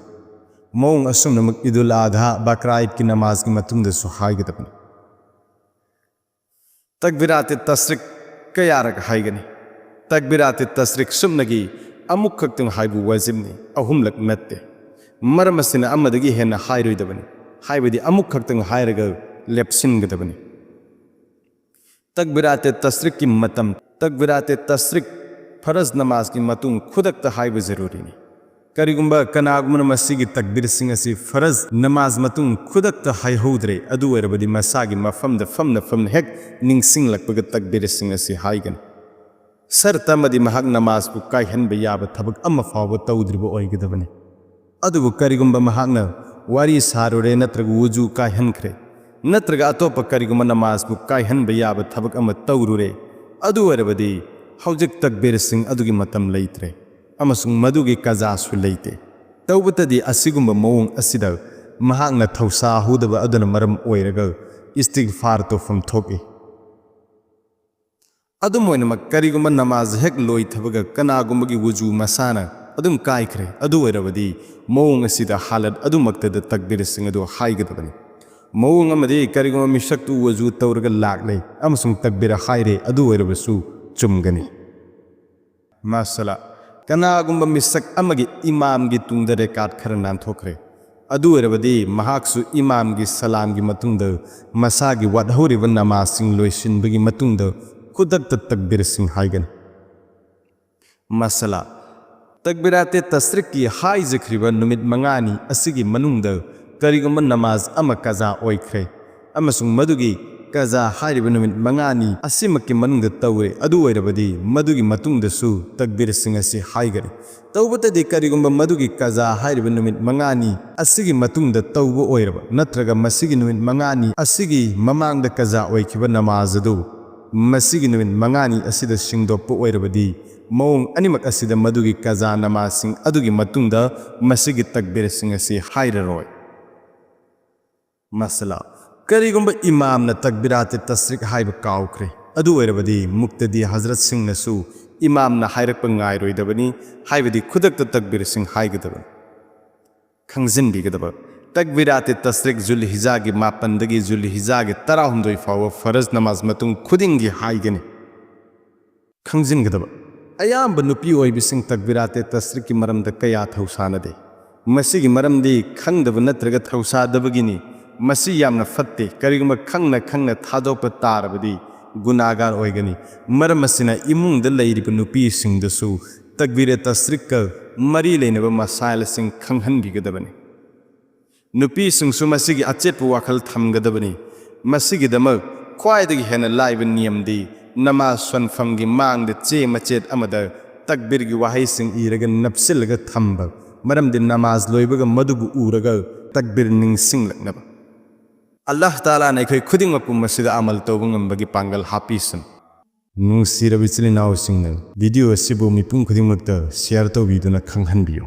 ꯃꯑꯣꯡ ꯑꯁꯨꯝꯅꯃꯛ ꯏꯗꯨꯜ ꯑꯗꯍꯥ, ꯕꯀ꯭ꯔꯥ ꯏꯗꯀꯤ ꯅꯃꯥꯖꯒꯤ ꯃꯇꯨꯡꯗꯁꯨ ꯍꯥꯏꯒꯗꯕꯅꯤ꯫ ꯇꯛꯕꯤꯔꯥꯇꯦ ꯇꯁ꯭ꯔꯤꯛ ꯀꯌꯥꯔꯛ ꯍꯥꯏꯒꯅꯤ? ꯇꯛꯕꯤꯔꯥꯇꯦ ꯇꯁ꯭ꯔꯤꯛ ꯁꯨꯞꯅꯒꯤ ꯑꯃꯨꯛ ꯈꯛꯇꯪ ꯍꯥꯏꯕ ꯋꯥꯖꯤꯕꯅꯤ, ꯑꯍꯨꯝꯂꯛ ꯅꯠꯇꯦ꯫ ꯃꯔꯝ ꯑꯁꯤꯅ ꯑꯃꯗꯒꯤ ꯍꯦꯟꯅ ꯍꯥꯏꯔꯣꯏꯗꯕꯅꯤ, ꯍꯥꯏꯕꯗꯤ ꯑꯃꯨꯛ ꯈꯛꯇꯪ ꯍꯥꯏꯔꯒ ꯂꯦꯞꯁꯤꯟꯒꯗꯕꯅꯤ꯫ ꯇꯛꯕꯤꯔꯥꯇꯦ ꯇꯁ꯭ꯔꯤꯛꯀꯤ ꯃꯇꯝ, ꯇꯛꯕꯤꯔꯥꯇꯦ ꯇꯁ꯭ꯔꯤꯛ ꯐꯔꯖ ꯅꯃꯥꯖꯒꯤ ꯃꯇꯨꯡ ꯈꯨꯗꯛꯇ ꯍꯥꯏꯕ ꯖꯔꯨꯔꯤꯅꯤ꯫ ꯀꯔꯤꯒꯨꯝꯕ ꯀꯅꯥꯒꯨꯝꯕꯅ ꯃꯁꯤꯒꯤ ꯇꯛꯕꯤꯔꯁꯤꯡ ꯑꯁꯤ ꯐꯔꯖ ꯅꯃꯥꯖ ꯃꯇꯨꯡ ꯈꯨꯗꯛꯇ ꯍꯥꯏꯍꯧꯗ꯭ꯔꯦ, ꯑꯗꯨ ꯑꯣꯏꯔꯕꯗꯤ ꯃꯁꯥꯒꯤ ꯃꯐꯝꯗ ꯐꯝꯅ ꯐꯝꯅ ꯍꯦꯛ ꯅꯤꯡꯁꯤꯡꯂꯛꯄꯒ ꯇꯛꯕꯤꯔꯁꯤꯡ ꯑꯁꯤ ꯍꯥꯏꯒꯅꯤ꯫ ꯁꯔꯇ ꯑꯃꯗꯤ ꯃꯍꯥꯛ ꯅꯃꯥꯖꯄꯨ ꯀꯥꯏꯍꯟꯕ ꯌꯥꯕ ꯊꯕꯛ ꯑꯃ ꯐꯥꯎꯕ ꯇꯧꯗ꯭ꯔꯤꯕ ꯑꯣꯏꯒꯗꯕꯅꯤ꯫ ꯑꯗꯨꯕꯨ ꯀꯔꯤꯒꯨꯝꯕ ꯃꯍꯥꯛꯅ ꯋꯥꯔꯤ ꯁꯥꯔꯨꯔꯦ ꯅꯠꯇ꯭ꯔꯒ ꯋꯨꯖꯨ ꯀꯥꯏꯍꯟꯈ꯭ꯔꯦ, ꯅꯠꯇ꯭ꯔꯒ ꯑꯇꯣꯞꯄ ꯀꯔꯤꯒꯨꯝꯕ ꯅꯃꯥꯖꯄꯨ ꯀꯥꯏꯍꯟꯕ ꯌꯥꯕ ꯊꯕꯛ ꯑꯃ ꯇꯧꯔꯨꯔꯦ, ꯑꯗꯨ ꯑꯣꯏꯔꯕꯗꯤ ꯍꯧꯖꯤꯛ ꯇꯛꯕꯤꯔꯁꯤꯡ ꯑꯗꯨꯒꯤ ꯃꯇꯝ ꯂꯩꯇ꯭ꯔꯦ ꯑꯃꯁꯨꯡ ꯃꯗꯨꯒꯤ ꯀꯖꯥꯁꯨ ꯂꯩꯇꯦ꯫ ꯇꯧꯕꯇꯗꯤ ꯑꯁꯤꯒꯨꯝꯕ ꯃꯑꯣꯡ ꯑꯁꯤꯗ ꯃꯍꯥꯛꯅ ꯊꯧꯁꯥꯍꯧꯗꯕ ꯑꯗꯨꯅ ꯃꯔꯝ ꯑꯣꯏꯔꯒ ꯏꯁꯇꯤꯒꯐꯥꯔ ꯇꯧꯐꯝ ꯊꯣꯛꯏ꯫ ꯑꯗꯨꯝ ꯑꯣꯏꯅꯃꯛ, ꯀꯔꯤꯒꯨꯝꯕ ꯅꯃꯥꯖ ꯍꯦꯛ ꯂꯣꯏꯊꯕꯒ ꯀꯅꯥꯒꯨꯝꯕꯒꯤ ꯋꯨꯖꯨ ꯃꯁꯥꯅ ꯑꯗꯨꯝ ꯀꯥꯏꯈ꯭ꯔꯦ, ꯑꯗꯨ ꯑꯣꯏꯔꯕꯗꯤ ꯃꯑꯣꯡ ꯑꯁꯤꯗ ꯍꯥꯂꯠ ꯑꯗꯨꯃꯛꯇꯗ ꯇꯛꯕꯤꯔꯁꯤꯡ ꯑꯗꯨ ꯍꯥꯏꯒꯗꯕꯅꯤ꯫ ꯃꯑꯣꯡ ꯑꯃꯗꯤ ꯀꯔꯤꯒꯨꯝꯕ ꯃꯤꯁꯛꯇꯨ ꯋꯨꯖꯨ ꯇꯧꯔꯒ ꯂꯥꯛꯂꯦ ꯑꯃꯁꯨꯡ ꯇꯛꯕꯤꯔ ꯍꯥꯏꯔꯦ, ꯑꯗꯨ ꯑꯣꯏꯔꯕꯁꯨ ꯆꯨꯝꯒꯅꯤ꯫ ꯃꯁꯂꯥ, ꯀꯅꯥꯒꯨꯝꯕ ꯃꯤꯁꯛ ꯑꯃꯒꯤ ꯏꯃꯥꯝꯒꯤ ꯇꯨꯡꯗ ꯔꯦꯀꯥꯠ ꯈꯔ ꯅꯥꯟꯊꯣꯛꯈ꯭ꯔꯦ, ꯑꯗꯨ ꯑꯣꯏꯔꯕꯗꯤ ꯃꯍꯥꯛꯁꯨ ꯏꯃꯥꯝꯒꯤ ꯁꯂꯥꯝꯒꯤ ꯃꯇꯨꯡꯗ ꯃꯁꯥꯒꯤ ꯋꯥꯠꯍꯧꯔꯤꯕ ꯅꯃꯥꯖꯁꯤꯡ ꯂꯣꯏꯁꯤꯟꯕꯒꯤ ꯃꯇꯨꯡꯗ ꯈꯨꯗꯛꯇ ꯇꯛꯕꯤꯔꯁꯤꯡ ꯍꯥꯏꯒꯅꯤ꯫ ꯃꯁꯂꯥ, ꯇꯛꯕꯤꯔꯥꯇꯦ ꯇꯁ꯭ꯔꯤꯛꯀꯤ ꯍꯥꯏꯖꯈ꯭ꯔꯤꯕ ꯅꯨꯃꯤꯠ ꯃꯉꯥꯅꯤ ꯑꯁꯤꯒꯤ ꯃꯅꯨꯡꯗ ꯀꯔꯤꯒꯨꯝꯕ ꯅꯃꯥꯖ ꯑꯃ ꯀꯖꯥ ꯑꯣꯏꯈ꯭ꯔꯦ ꯑꯃꯁꯨꯡ ꯃꯗꯨꯒꯤ ꯀꯖꯥ ꯍꯥꯏꯔꯤꯕ ꯅꯨꯃꯤꯠ ꯃꯉꯥꯅꯤ ꯑꯁꯤꯃꯛꯀꯤ ꯃꯅꯨꯡꯗ ꯇꯧꯔꯦ, ꯑꯗꯨ ꯑꯣꯏꯔꯕꯗꯤ ꯃꯗꯨꯒꯤ ꯃꯇꯨꯡꯗꯁꯨ ꯇꯛꯕꯤꯔꯁꯤꯡ ꯑꯁꯤ ꯍꯥꯏꯒꯅꯤ꯫ ꯇꯧꯕꯇꯗꯤ ꯀꯔꯤꯒꯨꯝꯕ ꯃꯗꯨꯒꯤ ꯀꯖꯥ ꯍꯥꯏꯔꯤꯕ ꯅꯨꯃꯤꯠ ꯃꯉꯥꯅꯤ ꯑꯁꯤꯒꯤ ꯃꯇꯨꯡꯗ ꯇꯧꯕ ꯑꯣꯏꯔꯕ, ꯅꯠꯇ꯭ꯔꯒ ꯃꯁꯤꯒꯤ ꯅꯨꯃꯤꯠ ꯃꯉꯥꯅꯤ ꯑꯁꯤꯒꯤ ꯃꯃꯥꯡꯗ ꯀꯖꯥ ꯑꯣꯏꯈꯤꯕ ꯅꯃꯥꯖ ꯑꯗꯨ ꯃꯁꯤꯒꯤ ꯅꯨꯃꯤꯠ ꯃꯉꯥꯅꯤ ꯑꯁꯤꯗ ꯁꯤꯡꯗꯣꯛꯄ ꯑꯣꯏꯔꯕꯗꯤ, ꯃꯑꯣꯡ ꯑꯅꯤꯃꯛ ꯑꯁꯤꯗ ꯃꯗꯨꯒꯤ ꯀꯖꯥ ꯅꯃꯥꯖꯁꯤꯡ ꯑꯗꯨꯒꯤ ꯃꯇꯨꯡꯗ ꯃꯁꯤꯒꯤ ꯇꯛꯕꯤꯔꯁꯤꯡ ꯑꯁꯤ ꯍꯥꯏꯔꯔꯣꯏ꯫ ꯃꯁꯂꯥ, ꯀꯔꯤꯒꯨꯝꯕ ꯏꯃꯥꯝꯅ ꯇꯛꯕꯤꯔꯥꯇꯦ ꯇꯁꯔꯤꯛ ꯍꯥꯏꯕ ꯀꯥꯎꯈ꯭ꯔꯦ, ꯑꯗꯨ ꯑꯣꯏꯔꯕꯗꯤ ꯃꯨꯛꯇꯗꯤ ꯍꯖꯔꯠꯁꯤꯡꯅꯁꯨ ꯏꯃꯥꯝꯅ ꯍꯥꯏꯔꯛꯄ ꯉꯥꯏꯔꯣꯏꯗꯕꯅꯤ, ꯍꯥꯏꯕꯗꯤ ꯈꯨꯗꯛꯇ ꯇꯛꯕꯤꯔꯁꯤꯡ ꯍꯥꯏꯒꯗꯕꯅꯤ꯫ ꯈꯪꯖꯤꯟꯕꯤꯒꯗꯕ, ꯇꯛꯕꯤꯔꯥꯇꯦ ꯇꯁꯔꯤꯛ ꯖꯨꯜ ꯍꯤꯖꯥꯒꯤ ꯃꯥꯄꯟꯗꯒꯤ ꯖꯨꯜ ꯍꯤꯖꯥꯒꯤ ꯇꯔꯥꯍꯨꯝꯗꯣꯏ ꯐꯥꯎꯕ ꯐꯔꯖ ꯅꯃꯥꯖ ꯃꯇꯨꯡ ꯈꯨꯗꯤꯡꯒꯤ ꯍꯥꯏꯒꯅꯤ꯫ ꯈꯪꯖꯤꯟꯒꯗꯕ, ꯑꯌꯥꯝꯕ ꯅꯨꯄꯤ ꯑꯣꯏꯕꯤꯁꯤꯡ ꯇꯛꯕꯤꯔꯥꯇꯦ ꯇꯁꯔꯤꯛꯀꯤ ꯃꯔꯝꯗ ꯀꯌꯥ ꯊꯧꯁꯥꯅꯗꯦ꯫ ꯃꯁꯤꯒꯤ ꯃꯔꯝꯗꯤ ꯈꯪꯗꯕ ꯅꯠꯇ꯭ꯔꯒ ꯊꯧꯁꯥꯗꯕꯒꯤꯅꯤ꯫ ꯃꯁꯤ ꯌꯥꯝꯅ ꯐꯠꯇꯦ꯫ ꯀꯔꯤꯒꯨꯝꯕ ꯈꯪꯅ ꯈꯪꯅ ꯊꯥꯗꯣꯛꯄ ꯇꯥꯔꯕꯗꯤ ꯒꯨꯅꯥꯒꯥꯔ ꯑꯣꯏꯒꯅꯤ꯫ ꯃꯔꯝ ꯑꯁꯤꯅ ꯏꯃꯨꯡꯗ ꯂꯩꯔꯤꯕ ꯅꯨꯄꯤꯁꯤꯡꯗꯁꯨ ꯇꯛꯕꯤꯔꯦ ꯇꯁꯔꯤꯛꯀ ꯃꯔꯤ ꯂꯩꯅꯕ ꯃꯁꯥꯏꯜꯁꯤꯡ ꯈꯪꯍꯟꯕꯤꯒꯗꯕꯅꯤ꯫ ꯅꯨꯄꯤꯁꯤꯡꯁꯨ ꯃꯁꯤꯒꯤ ꯑꯆꯦꯠꯄ ꯋꯥꯈꯜ ꯊꯝꯒꯗꯕꯅꯤ꯫ ꯃꯁꯤꯒꯤꯗꯃꯛ ꯈ꯭ꯋꯥꯏꯗꯒꯤ ꯍꯦꯟꯅ ꯂꯥꯏꯕ ꯅꯤꯌꯝꯗꯤ ꯅꯃꯥꯖ ꯁꯣꯟꯐꯝꯒꯤ ꯃꯥꯡꯗ ꯆꯦ ꯃꯆꯦꯠ ꯑꯃꯗ ꯇꯛꯕꯤꯔꯒꯤ ꯋꯥꯍꯩꯁꯤꯡ ꯏꯔꯒ ꯅꯞꯁꯤꯜꯂꯒ ꯊꯝꯕ, ꯃꯔꯝꯗꯤ ꯅꯃꯥꯖ ꯂꯣꯏꯕꯒ ꯃꯗꯨꯕꯨ ꯎꯔꯒ ꯇꯛꯕꯤꯔ ꯅꯤꯡꯁꯤꯡꯂꯛꯅꯕ꯫ ꯑꯜꯂꯥꯍ ꯇꯥꯂꯥꯅ ꯑꯩꯈꯣꯏ ꯈꯨꯗꯤꯡꯃꯛꯄꯨ ꯃꯁꯤꯗ ꯑꯃꯜ ꯇꯧꯕ ꯉꯝꯕꯒꯤ ꯄꯥꯡꯒꯜ ꯍꯥꯞꯄꯤꯁꯅꯨ꯫ ꯅꯨꯡꯁꯤꯔꯕ ꯏꯆꯤꯜ ꯏꯅꯥꯎꯁꯤꯡꯅ video ꯑꯁꯤꯕꯨ ꯃꯤꯄꯨꯝ ꯈꯨꯗꯤꯡꯃꯛꯇ share ꯇꯧꯕꯤꯗꯨꯅ ꯈꯪꯍꯟꯕꯤꯌꯨ꯫